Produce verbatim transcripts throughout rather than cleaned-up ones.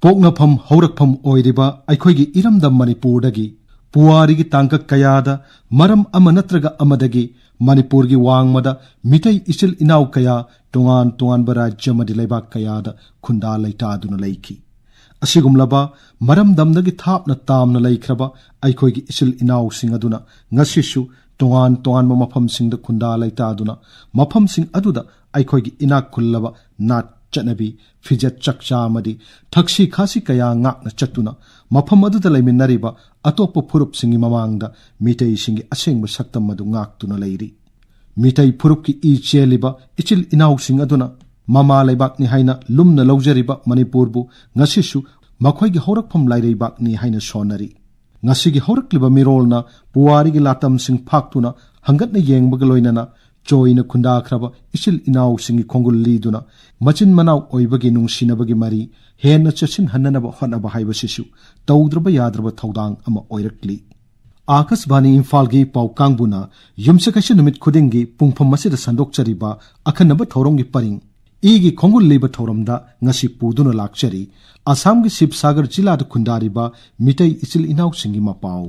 ꯄꯣꯛꯅꯐꯝ ꯍꯧꯔꯛꯐꯝ ꯑꯣꯏꯔꯤꯕ ꯑꯩꯈꯣꯏꯒꯤ ꯏꯔꯝꯗꯝ ꯃꯅꯤꯄꯨꯔꯗꯒꯤ ꯄꯨꯋꯥꯔꯤꯒꯤ ꯇꯥꯡꯀꯛ ꯀꯌꯥꯗ ꯃꯔꯝ ꯑꯃ ꯅꯠꯇ꯭ꯔꯒ ꯑꯃꯗꯒꯤ ꯃꯅꯤꯄꯨꯔꯒꯤ ꯋꯥꯡꯃꯗ ꯃꯤꯇꯩ ꯏꯆꯤꯜ ꯏꯅꯥꯎ ꯀꯌꯥ ꯇꯣꯉꯥꯟ ꯇꯣꯉꯥꯟꯕ ꯔꯥꯖ꯭ꯌ ꯑꯃꯗꯤ ꯂꯩꯕꯥꯛ ꯀꯌꯥꯗ ꯈꯨꯟꯗꯥ ꯂꯩꯇꯥꯗꯨꯅ ꯂꯩꯈꯤ꯫ ꯑꯁꯤꯒꯨꯝꯂꯕ ꯃꯔꯝꯗꯝꯗꯒꯤ ꯊꯥꯞꯅ ꯇꯥꯝꯅ ꯂꯩꯈ꯭ꯔꯕ ꯑꯩꯈꯣꯏꯒꯤ ꯏꯆꯤꯜ ꯏꯅꯥꯎꯁꯤꯡ ꯑꯗꯨꯅ ꯉꯁꯤꯁꯨ ꯇꯣꯉꯥꯟ ꯇꯣꯉꯥꯟꯕ ꯃꯐꯝꯁꯤꯡꯗ ꯈꯨꯟꯗꯥ ꯂꯩꯇꯥꯗꯨꯅ ꯃꯐꯝꯁꯤꯡ ꯑꯗꯨꯗ ꯑꯩꯈꯣꯏꯒꯤ ꯏꯅꯥꯛ ꯈꯨꯜꯂꯕ ꯅꯥꯠ ꯆꯠꯅꯕꯤ, ꯐꯤꯖꯦꯠ ꯆꯛꯆꯥ ꯑꯃꯗꯤ ꯊꯛꯁꯤ ꯈꯥꯁꯤ ꯀꯌꯥ ꯉꯥꯛꯅ ꯆꯠꯇꯨꯅ ꯃꯐꯝ ꯑꯗꯨꯗ ꯂꯩꯃꯤꯟꯅꯔꯤꯕ ꯑꯇꯣꯞꯄ ꯐꯨꯔꯨꯞꯁꯤꯡꯒꯤ ꯃꯃꯥꯡꯗ ꯃꯤꯇꯩꯁꯤꯡꯒꯤ ꯑꯁꯦꯡꯕ ꯁꯛꯇꯝ ꯑꯗꯨ ꯉꯥꯛꯇꯨꯅ ꯂꯩꯔꯤ꯫ ꯃꯤꯇꯩ ꯐꯨꯔꯨꯞꯀꯤ ꯏ ꯆꯦꯜꯂꯤꯕ ꯏꯆꯤꯜ ꯏꯅꯥꯎꯁꯤꯡ ꯑꯗꯨꯅ ꯃꯃꯥ ꯂꯩꯕꯥꯛꯅꯤ ꯍꯥꯏꯅ ꯂꯨꯝꯅ ꯂꯧꯖꯔꯤꯕ ꯃꯅꯤꯄꯨꯔꯕꯨ ꯉꯁꯤꯁꯨ ꯃꯈꯣꯏꯒꯤ ꯍꯧꯔꯛꯐꯝ ꯂꯥꯏꯔꯩꯕꯥꯛꯅꯤ ꯍꯥꯏꯅ ꯁꯣꯟꯅꯔꯤ꯫ ꯉꯁꯤꯒꯤ ꯍꯧꯔꯛꯂꯤꯕ ꯃꯤꯔꯣꯜꯅ ꯄꯨꯋꯥꯔꯤꯒꯤ ꯂꯥꯇꯝꯁꯤꯡ ꯐꯥꯛꯇꯨꯅ ꯍꯪꯒꯠꯅ ꯌꯦꯡꯕꯒ ꯂꯣꯏꯅꯅ ꯆꯣꯏꯅ ꯈꯨꯟꯗꯥꯈ꯭ꯔꯕ ꯏꯆꯤꯜ ꯏꯅꯥꯎꯁꯤꯡꯒꯤ ꯈꯣꯡꯒꯨꯜ ꯂꯤꯗꯨꯅ ꯃꯆꯤꯟ ꯃꯅꯥꯎ ꯑꯣꯏꯕꯒꯤ ꯅꯨꯡꯁꯤꯅꯕꯒꯤ ꯃꯔꯤ ꯍꯦꯟꯅ ꯆꯦꯠꯁꯤꯟꯍꯟꯅꯅꯕ ꯍꯣꯠꯅꯕ ꯍꯥꯏꯕꯁꯤꯁꯨ ꯇꯧꯗ꯭ꯔꯕ ꯌꯥꯗ꯭ꯔꯕ ꯊꯧꯗꯥꯡ ꯑꯃ ꯑꯣꯏꯔꯛꯂꯤ꯫ ꯑꯥꯀꯥꯁꯕꯥꯅꯤ ꯏꯝꯐꯥꯜꯒꯤ ꯄꯥꯎ ꯀꯥꯡꯕꯨꯅ ꯌꯨꯝꯁꯀꯩꯁ ꯅꯨꯃꯤꯠ ꯈꯨꯗꯤꯡꯒꯤ ꯄꯨꯡꯐꯝ ꯑꯁꯤꯗ ꯁꯟꯗꯣꯛꯆꯔꯤꯕ ꯑꯈꯟꯅꯕ ꯊꯧꯔꯝꯒꯤ ꯄꯔꯤꯡ ꯏꯒꯤ ꯈꯣꯡꯒꯨꯜ ꯂꯤꯕ ꯊꯧꯔꯝꯗ ꯉꯁꯤ ꯄꯨꯗꯨꯅ ꯂꯥꯛꯆꯔꯤ ꯑꯁꯥꯝꯒꯤ ꯁꯤꯕꯁꯥꯒꯔ ꯖꯤꯂꯥꯗ ꯈꯨꯟꯗꯥꯔꯤꯕ ꯃꯤꯇꯩ ꯏꯆꯤꯜ ꯏꯅꯥꯎꯁꯤꯡꯒꯤ ꯃꯄꯥꯎ꯫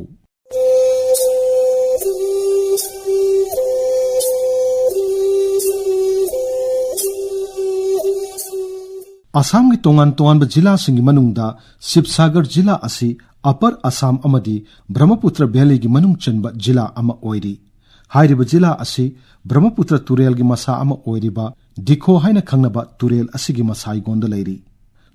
ꯑꯁꯥꯝꯒꯤ ꯇꯣꯉꯥꯟ ꯇꯣꯉꯥꯟꯕ ꯖꯤꯂꯥꯁꯤꯡꯒꯤ ꯃꯅꯨꯡꯗ ꯁꯤꯕꯁꯥꯒꯔ ꯖꯤꯂꯥ ꯑꯁꯤ ꯑꯄꯔ ꯑꯁꯥꯝ ꯑꯃꯗꯤ ꯕ꯭ꯔꯍꯃꯄꯨꯇ꯭ꯔ ꯚꯦꯂꯤꯒꯤ ꯃꯅꯨꯡ ꯆꯟꯕ ꯖꯤꯂꯥ ꯑꯃ ꯑꯣꯏꯔꯤ꯫ ꯍꯥꯏꯔꯤꯕ ꯖꯤꯂꯥ ꯑꯁꯤ ꯕ꯭ꯔꯍꯃꯄꯨꯇ꯭ꯔ ꯇꯨꯔꯦꯜꯒꯤ ꯃꯁꯥ ꯑꯃ ꯑꯣꯏꯔꯤꯕ ꯗꯤꯈꯣ ꯍꯥꯏꯅ ꯈꯪꯅꯕ ꯇꯨꯔꯦꯜ ꯑꯁꯤꯒꯤ ꯃꯁꯥꯏꯒꯣꯟꯗ ꯂꯩꯔꯤ꯫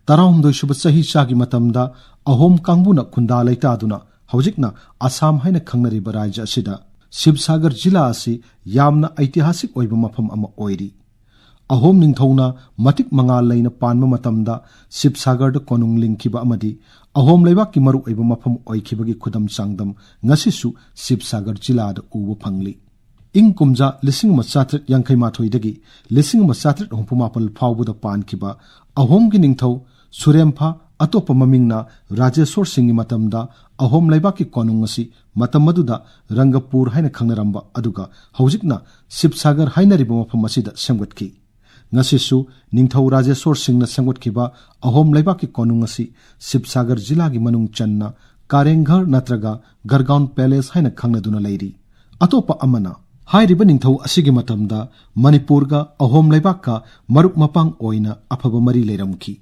ꯇꯔꯥꯍꯨꯝꯗꯣꯏ ꯁꯨꯕ ꯆꯍꯤ ꯆꯥꯒꯤ ꯃꯇꯝꯗ ꯑꯍꯣꯝ ꯀꯥꯡꯕꯨꯅ ꯈꯨꯟꯗꯥ ꯂꯩꯇꯥꯗꯨꯅ ꯍꯧꯖꯤꯛꯅ ꯑꯁꯥꯝ ꯍꯥꯏꯅ ꯈꯪꯅꯔꯤꯕ ꯔꯥꯖ꯭ꯌ ꯑꯁꯤꯗ ꯁꯤꯕꯁꯥꯒꯔ ꯖꯤꯂꯥ ꯑꯁꯤ ꯌꯥꯝꯅ ꯑꯩꯇꯤꯍꯥꯁꯤꯛ ꯑꯣꯏꯕ ꯃꯐꯝ ꯑꯃ ꯑꯣꯏꯔꯤ꯫ ꯑꯍꯣꯝ ꯅꯤꯡꯊꯧꯅ ꯃꯇꯤꯛ ꯃꯉꯥꯜ ꯂꯩꯅ ꯄꯥꯟꯕ ꯃꯇꯝꯗ ꯁꯤꯕꯁꯥꯒꯔꯗ ꯀꯣꯅꯨꯡ ꯂꯤꯡꯈꯤꯕ ꯑꯃꯗꯤ ꯑꯍꯣꯝ ꯂꯩꯕꯥꯛꯀꯤ ꯃꯔꯨꯑꯣꯏꯕ ꯃꯐꯝ ꯑꯣꯏꯈꯤꯕꯒꯤ ꯈꯨꯗꯝ ꯆꯥꯡꯗꯝ ꯉꯁꯤꯁꯨ ꯁꯤꯕꯁꯥꯒꯔ ꯖꯤꯂꯥꯗ ꯎꯕ ꯐꯪꯂꯤ꯫ ꯏꯪ ꯀꯨꯝꯖꯥ ꯂꯤꯁꯤꯡ ꯑꯃ ꯆꯥꯇ꯭ꯔꯦꯠ ꯌꯥꯡꯈꯩ ꯃꯥꯊꯣꯏꯗꯒꯤ ꯂꯤꯁꯤꯡ ꯑꯃ ꯆꯥꯇ꯭ꯔꯦꯠ ꯍꯨꯝꯐꯨ ꯃꯥꯄꯜ ꯐꯥꯎꯕꯗ ꯄꯥꯟꯈꯤꯕ ꯑꯍꯣꯝꯒꯤ ꯅꯤꯡꯊꯧ ꯁꯨꯔꯦꯝꯐꯥ, ꯑꯇꯣꯞꯄ ꯃꯃꯤꯡꯅ ꯔꯥꯖꯦꯁꯣꯔ ꯁꯤꯡꯒꯤ ꯃꯇꯝꯗ ꯑꯍꯣꯝ ꯂꯩꯕꯥꯛꯀꯤ ꯀꯣꯅꯨꯡ ꯑꯁꯤ ꯃꯇꯝ ꯑꯗꯨꯗ ꯔꯪꯒꯄꯨꯔ ꯍꯥꯏꯅ ꯈꯪꯅꯔꯝꯕ ꯑꯗꯨꯒ ꯍꯧꯖꯤꯛꯅ ꯁꯤꯕꯁꯥꯒꯔ ꯍꯥꯏꯅꯔꯤꯕ ꯃꯐꯝ ꯑꯁꯤꯗ ꯁꯦꯝꯒꯠꯈꯤ꯫ ꯉꯁꯤꯁꯨ ꯅꯤꯡꯊꯧ ꯔꯥꯖꯦꯁꯣꯔ ꯁꯤꯡꯅ ꯁꯦꯝꯒꯠꯈꯤꯕ ꯑꯍꯣꯝ ꯂꯩꯕꯥꯛꯀꯤ ꯀꯣꯅꯨꯡ ꯑꯁꯤ ꯁꯤꯕꯁꯥꯒꯔ ꯖꯤꯂꯥꯒꯤ ꯃꯅꯨꯡ ꯆꯟꯅ ꯀꯥꯔꯦꯡꯘꯔ ꯅꯠꯇ꯭ꯔꯒ ꯒꯔꯒꯥꯎꯟ ꯄꯦꯂꯦꯁ ꯍꯥꯏꯅ ꯈꯪꯅꯗꯨꯅ ꯂꯩꯔꯤ꯫ ꯑꯇꯣꯞꯄ ꯑꯃꯅ, ꯍꯥꯏꯔꯤꯕ ꯅꯤꯡꯊꯧ ꯑꯁꯤꯒꯤ ꯃꯇꯝꯗ ꯃꯅꯤꯄꯨꯔꯒ ꯑꯍꯣꯝ ꯂꯩꯕꯥꯛꯀ ꯃꯔꯨꯞ ꯃꯄꯥꯡ ꯑꯣꯏꯅ ꯑꯐꯕ ꯃꯔꯤ ꯂꯩꯔꯝꯈꯤ꯫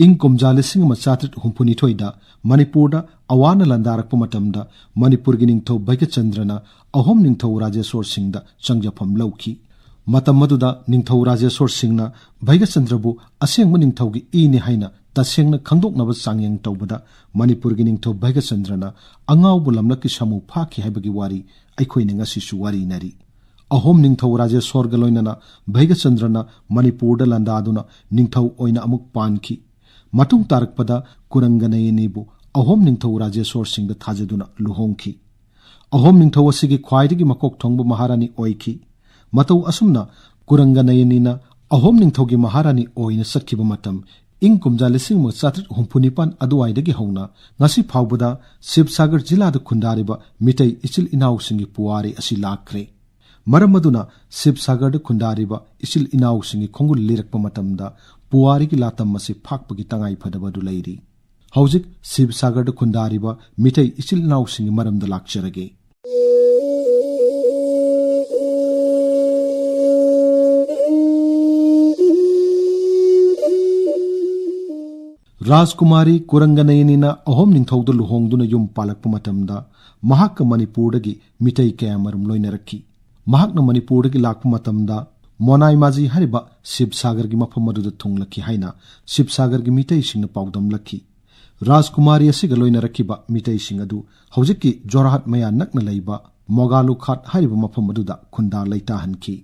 ꯏꯪ ꯀꯨꯝꯖꯥ ꯂꯤꯁꯤꯡ ꯑꯃ ꯆꯥꯇ꯭ꯔꯦꯠ ꯍꯨꯝꯐꯨꯅꯤꯊꯣꯏꯗ ꯃꯅꯤꯄꯨꯔꯗ ꯑꯋꯥꯅ ꯂꯥꯟꯗꯥꯔꯛꯄ ꯃꯇꯝꯗ ꯃꯅꯤꯄꯨꯔꯒꯤ ꯅꯤꯡꯊꯧ ꯚꯩꯒꯆꯟꯗ꯭ꯔꯅ ꯑꯍꯣꯝ ꯅꯤꯡꯊꯧ ꯔꯥꯖꯦꯁꯣꯔ ꯁꯤꯡꯗ ꯆꯪꯖꯐꯝ ꯂꯧꯈꯤ꯫ ꯃꯇꯝ ꯑꯗꯨꯗ ꯅꯤꯡꯊꯧ ꯔꯥꯖꯦꯁꯣꯔ ꯁꯤꯡꯅ ꯚꯩꯒꯆꯟꯗ꯭ꯔꯕꯨ ꯑꯁꯦꯡꯕ ꯅꯤꯡꯊꯧꯒꯤ ꯏꯅꯤ ꯍꯥꯏꯅ ꯇꯁꯦꯡꯅ ꯈꯪꯗꯣꯛꯅꯕ ꯆꯥꯡꯌꯦꯡ ꯇꯧꯕꯗ ꯃꯅꯤꯄꯨꯔꯒꯤ ꯅꯤꯡꯊꯧ ꯚꯩꯒꯆꯟꯗ꯭ꯔꯅ ꯑꯉꯥꯎꯕ ꯂꯝꯂꯛꯀꯤ ꯁꯥꯃꯨ ꯐꯥꯈꯤ ꯍꯥꯏꯕꯒꯤ ꯋꯥꯔꯤ ꯑꯩꯈꯣꯏꯅ ꯉꯁꯤꯁꯨ ꯋꯥꯔꯤꯅꯔꯤ꯫ ꯑꯍꯣꯝ ꯅꯤꯡꯊꯧ ꯔꯥꯖꯦꯁꯣꯔꯒ ꯂꯣꯏꯅꯅ ꯚꯩꯒꯆꯟꯗ꯭ꯔꯅ ꯃꯅꯤꯄꯨꯔꯗ ꯂꯥꯟꯗꯥꯗꯨꯅ ꯅꯤꯡꯊꯧ ꯑꯣꯏꯅ ꯑꯃꯨꯛ ꯄꯥꯟꯈꯤ꯫ ꯃꯇꯨꯡ ꯇꯥꯔꯛꯄꯗ ꯀꯨꯔꯪꯒꯅꯌꯅꯤꯕꯨ ꯑꯍꯣꯝ ꯅꯤꯡꯊꯧ ꯔꯥꯖꯦꯁꯣꯔ ꯁꯤꯡꯗ ꯊꯥꯖꯗꯨꯅ ꯂꯨꯍꯣꯡꯈꯤ꯫ ꯑꯍꯣꯝ ꯅꯤꯡꯊꯧ ꯑꯁꯤꯒꯤ ꯈ꯭ꯋꯥꯏꯗꯒꯤ ꯃꯀꯣꯛ ꯊꯣꯡꯕ ꯃꯍꯥꯔꯥꯅꯤ ꯑꯣꯏꯈꯤ꯫ ꯃꯇꯧ ꯑꯁꯨꯝꯅ ꯀꯨꯔꯪꯒꯅꯌꯅꯤꯅ ꯑꯍꯣꯝ ꯅꯤꯡꯊꯧꯒꯤ ꯃꯍꯥꯔꯥꯅꯤ ꯑꯣꯏꯅ ꯆꯠꯈꯤꯕ ꯃꯇꯝ ꯏꯪ ꯀꯨꯝꯖꯥ ꯂꯤꯁꯤꯡ ꯑꯃ ꯆꯥꯇ꯭ꯔꯦꯠ ꯍꯨꯝꯐꯨ ꯅꯤꯄꯥꯟ ꯑꯗꯨꯋꯥꯏꯗꯒꯤ ꯍꯧꯅ ꯉꯁꯤ ꯐꯥꯎꯕꯗ ꯁꯤꯕꯁꯥꯒꯔ ꯖꯤꯂꯥꯗ ꯈꯨꯟꯗꯥꯔꯤꯕ ꯃꯤꯇꯩ ꯏꯆꯤꯜ ꯏꯅꯥꯎꯁꯤꯡꯒꯤ ꯄꯨꯋꯥꯔꯤ ꯑꯁꯤ ꯂꯥꯛꯈ꯭ꯔꯦ꯫ ꯃꯔꯝ ꯑꯗꯨꯅ ꯁꯤꯕꯁꯥꯒꯔꯗ ꯈꯨꯟꯗꯥꯔꯤꯕ ꯏꯆꯤꯜ ꯏꯅꯥꯎꯁꯤꯡꯒꯤ ꯈꯣꯡꯒꯨꯜ ꯂꯤꯔꯛꯄ ꯃꯇꯝꯗ ꯄꯨꯋꯥꯔꯤꯒꯤ ꯂꯥꯇꯝ ꯑꯁꯤ ꯐꯥꯛꯄꯒꯤ ꯇꯉꯥꯏ ꯐꯗꯕ ꯑꯗꯨ ꯂꯩꯔꯤ꯫ ꯍꯧꯖꯤꯛ ꯁꯤꯕꯁꯥꯒꯔꯗ ꯈꯨꯟꯗꯥꯔꯤꯕ ꯃꯤꯇꯩ ꯏꯆꯤꯜ ꯏꯅꯥꯎꯁꯤꯡꯒꯤ ꯃꯔꯝꯗ ꯂꯥꯛꯆꯔꯒꯦ꯫ ꯔꯥꯖꯀꯨꯃꯥꯔꯤ ꯀꯨꯔꯪꯒꯅꯌꯅꯤꯅ ꯑꯍꯣꯝ ꯅꯤꯡꯊꯧꯗ ꯂꯨꯍꯣꯡꯗꯨꯅ ꯌꯨꯝ ꯄꯥꯜꯂꯛꯄ ꯃꯇꯝꯗ ꯃꯍꯥꯛꯀ ꯃꯅꯤꯄꯨꯔꯗꯒꯤ ꯃꯤꯇꯩ ꯀꯌꯥꯃꯔꯨꯝ ꯂꯣꯏꯅꯔꯛꯈꯤ꯫ ꯃꯍꯥꯛꯅ ꯃꯅꯤꯄꯨꯔꯗꯒꯤ ꯂꯥꯛꯄ ꯃꯇꯝꯗ ꯃꯣꯅꯥꯏꯃꯥꯖꯤ ꯍꯥꯏꯔꯤꯕ ꯁꯤꯕꯁꯥꯒꯔꯒꯤ ꯃꯐꯝ ꯑꯗꯨꯗ ꯊꯨꯡꯂꯛꯈꯤ ꯍꯥꯏꯅ ꯁꯤꯕꯁꯥꯒꯔꯒꯤ ꯃꯤꯇꯩꯁꯤꯡꯅ ꯄꯥꯎꯗꯝꯂꯛꯈꯤ꯫ ꯔꯥꯖꯀꯨꯃꯥꯔꯤ ꯑꯁꯤꯒ ꯂꯣꯏꯅꯔꯛꯈꯤꯕ ꯃꯤꯇꯩꯁꯤꯡ ꯑꯗꯨ ꯍꯧꯖꯤꯛꯀꯤ ꯖꯣꯔꯍꯥꯠ ꯃꯌꯥ ꯅꯛꯅ ꯂꯩꯕ ꯃꯣꯒꯥꯂꯨꯈꯥꯠ ꯍꯥꯏꯔꯤꯕ ꯃꯐꯝ ꯑꯗꯨꯗ ꯈꯨꯟꯗꯥ ꯂꯩꯇꯥꯍꯟꯈꯤ꯫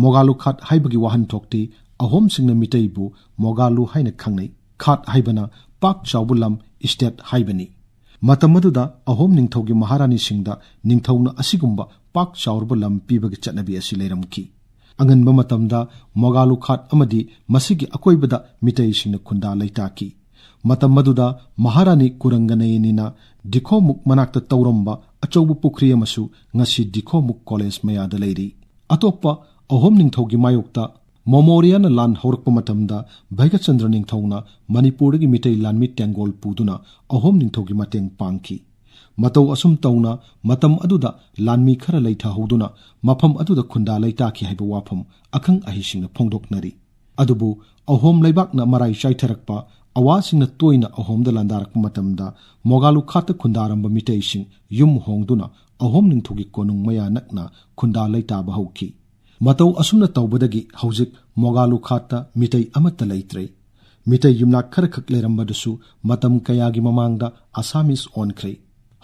ꯃꯣꯒꯥꯂꯨꯈꯥꯠ ꯍꯥꯏꯕꯒꯤ ꯋꯥꯍꯟꯊꯣꯛꯇꯤ ꯑꯍꯣꯝꯁꯤꯡꯅ ꯃꯤꯇꯩꯕꯨ ꯃꯣꯒꯥꯂꯨ ꯍꯥꯏꯅ ꯈꯪꯅꯩ꯫ ꯈꯥꯠ ꯍꯥꯏꯕꯅ ꯄꯥꯛ ꯆꯥꯎꯕ ꯂꯝ, ꯏꯁꯇꯦꯠ ꯍꯥꯏꯕꯅꯤ꯫ ꯃꯇꯝ ꯑꯗꯨꯗ ꯑꯍꯣꯝ ꯅꯤꯡꯊꯧꯒꯤ ꯃꯍꯥꯔꯥꯅꯤꯁꯤꯡꯗ ꯅꯤꯡꯊꯧꯅ ꯑꯁꯤꯒꯨꯝꯕ ꯄꯥꯛ ꯆꯥꯎꯔꯕ ꯂꯝ ꯄꯤꯕꯒꯤ ꯆꯠꯅꯕꯤ ꯑꯁꯤ ꯂꯩꯔꯝꯈꯤ꯫ ꯑꯉꯟꯕ ꯃꯇꯝꯗ ꯃꯣꯒꯥꯂꯨꯈꯥꯠ ꯑꯃꯗꯤ ꯃꯁꯤꯒꯤ ꯑꯀꯣꯏꯕꯗ ꯃꯤꯇꯩꯁꯤꯡꯅ ꯈꯨꯟꯗꯥ ꯂꯩꯇꯥꯈꯤ꯫ ꯃꯇꯝ ꯑꯗꯨꯗ ꯃꯍꯥꯔꯥꯅꯤ ꯀꯨꯔꯪꯒꯅꯌꯅꯤꯅ ꯗꯤꯈꯣꯃꯨꯛ ꯃꯅꯥꯛꯇ ꯇꯧꯔꯝꯕ ꯑꯆꯧꯕ ꯄꯨꯈ꯭ꯔꯤ ꯑꯃꯁꯨ ꯉꯁꯤ ꯗꯤꯈꯣꯃꯨꯛ ꯀꯣꯂꯦꯖ ꯃꯌꯥꯗ ꯂꯩꯔꯤ꯫ ꯑꯇꯣꯞꯄ ꯑꯍꯣꯝ ꯅꯤꯡꯊꯧꯒꯤ ꯃꯥꯌꯣꯛꯇ ꯃꯣꯃꯣꯔꯤꯌꯥꯅ ꯂꯥꯟ ꯍꯧꯔꯛꯄ ꯃꯇꯝꯗ ꯚꯩꯒꯆꯟꯗ꯭ꯔ ꯅꯤꯡꯊꯧꯅ ꯃꯅꯤꯄꯨꯔꯗꯒꯤ ꯃꯤꯇꯩ ꯂꯥꯟꯃꯤ ꯇꯦꯡꯒꯣꯜ ꯄꯨꯗꯨꯅ ꯑꯍꯣꯝ ꯅꯤꯡꯊꯧꯒꯤ ꯃꯇꯦꯡ ꯄꯥꯡꯈꯤ꯫ ꯃꯇꯧ ꯑꯁꯨꯝ ꯇꯧꯅ ꯃꯇꯝ ꯑꯗꯨꯗ ꯂꯥꯟꯃꯤ ꯈꯔ ꯂꯩꯊꯍꯧꯗꯨꯅ ꯃꯐꯝ ꯑꯗꯨꯗ ꯈꯨꯟꯗꯥ ꯂꯩꯇꯥꯈꯤ ꯍꯥꯏꯕ ꯋꯥꯐꯝ ꯑꯈꯪ ꯑꯍꯩꯁꯤꯡꯅ ꯐꯣꯡꯗꯣꯛꯅꯔꯤ꯫ ꯑꯗꯨꯕꯨ ꯑꯍꯣꯝ ꯂꯩꯕꯥꯛꯅ ꯃꯔꯥꯏ ꯆꯥꯏꯊꯔꯛꯄ, ꯑꯋꯥꯁꯤꯡꯅ ꯇꯣꯏꯅ ꯑꯍꯣꯝꯗ ꯂꯥꯟꯗꯥꯔꯛꯄ ꯃꯇꯝꯗ ꯃꯣꯒꯥꯂꯨꯈꯥꯠꯇ ꯈꯨꯟꯗꯥꯔꯝꯕ ꯃꯤꯇꯩꯁꯤꯡ ꯌꯨꯝ ꯍꯣꯡꯗꯨꯅ ꯑꯍꯣꯝ ꯅꯤꯡꯊꯧꯒꯤ ꯀꯣꯅꯨꯡ ꯃꯌꯥ ꯅꯛꯅ ꯈꯨꯟꯗꯥ ꯂꯩꯇꯥꯕ ꯍꯧꯈꯤ꯫ ꯃꯇꯧ ꯑꯁꯨꯝꯅ ꯇꯧꯕꯗꯒꯤ ꯍꯧꯖꯤꯛ ꯃꯣꯒꯥꯂꯨꯈꯥꯠꯇ ꯃꯤꯇꯩ ꯑꯃꯠꯇ ꯂꯩꯇ꯭ꯔꯦ꯫ ꯃꯤꯇꯩ ꯌꯨꯝꯅꯥꯛ ꯈꯔꯈꯛ ꯂꯩꯔꯝꯕꯗꯨꯁꯨ ꯃꯇꯝ ꯀꯌꯥꯒꯤ ꯃꯃꯥꯡꯗ ꯑꯁꯥꯃꯤꯁ ꯑꯣꯟꯈ꯭ꯔꯦ꯫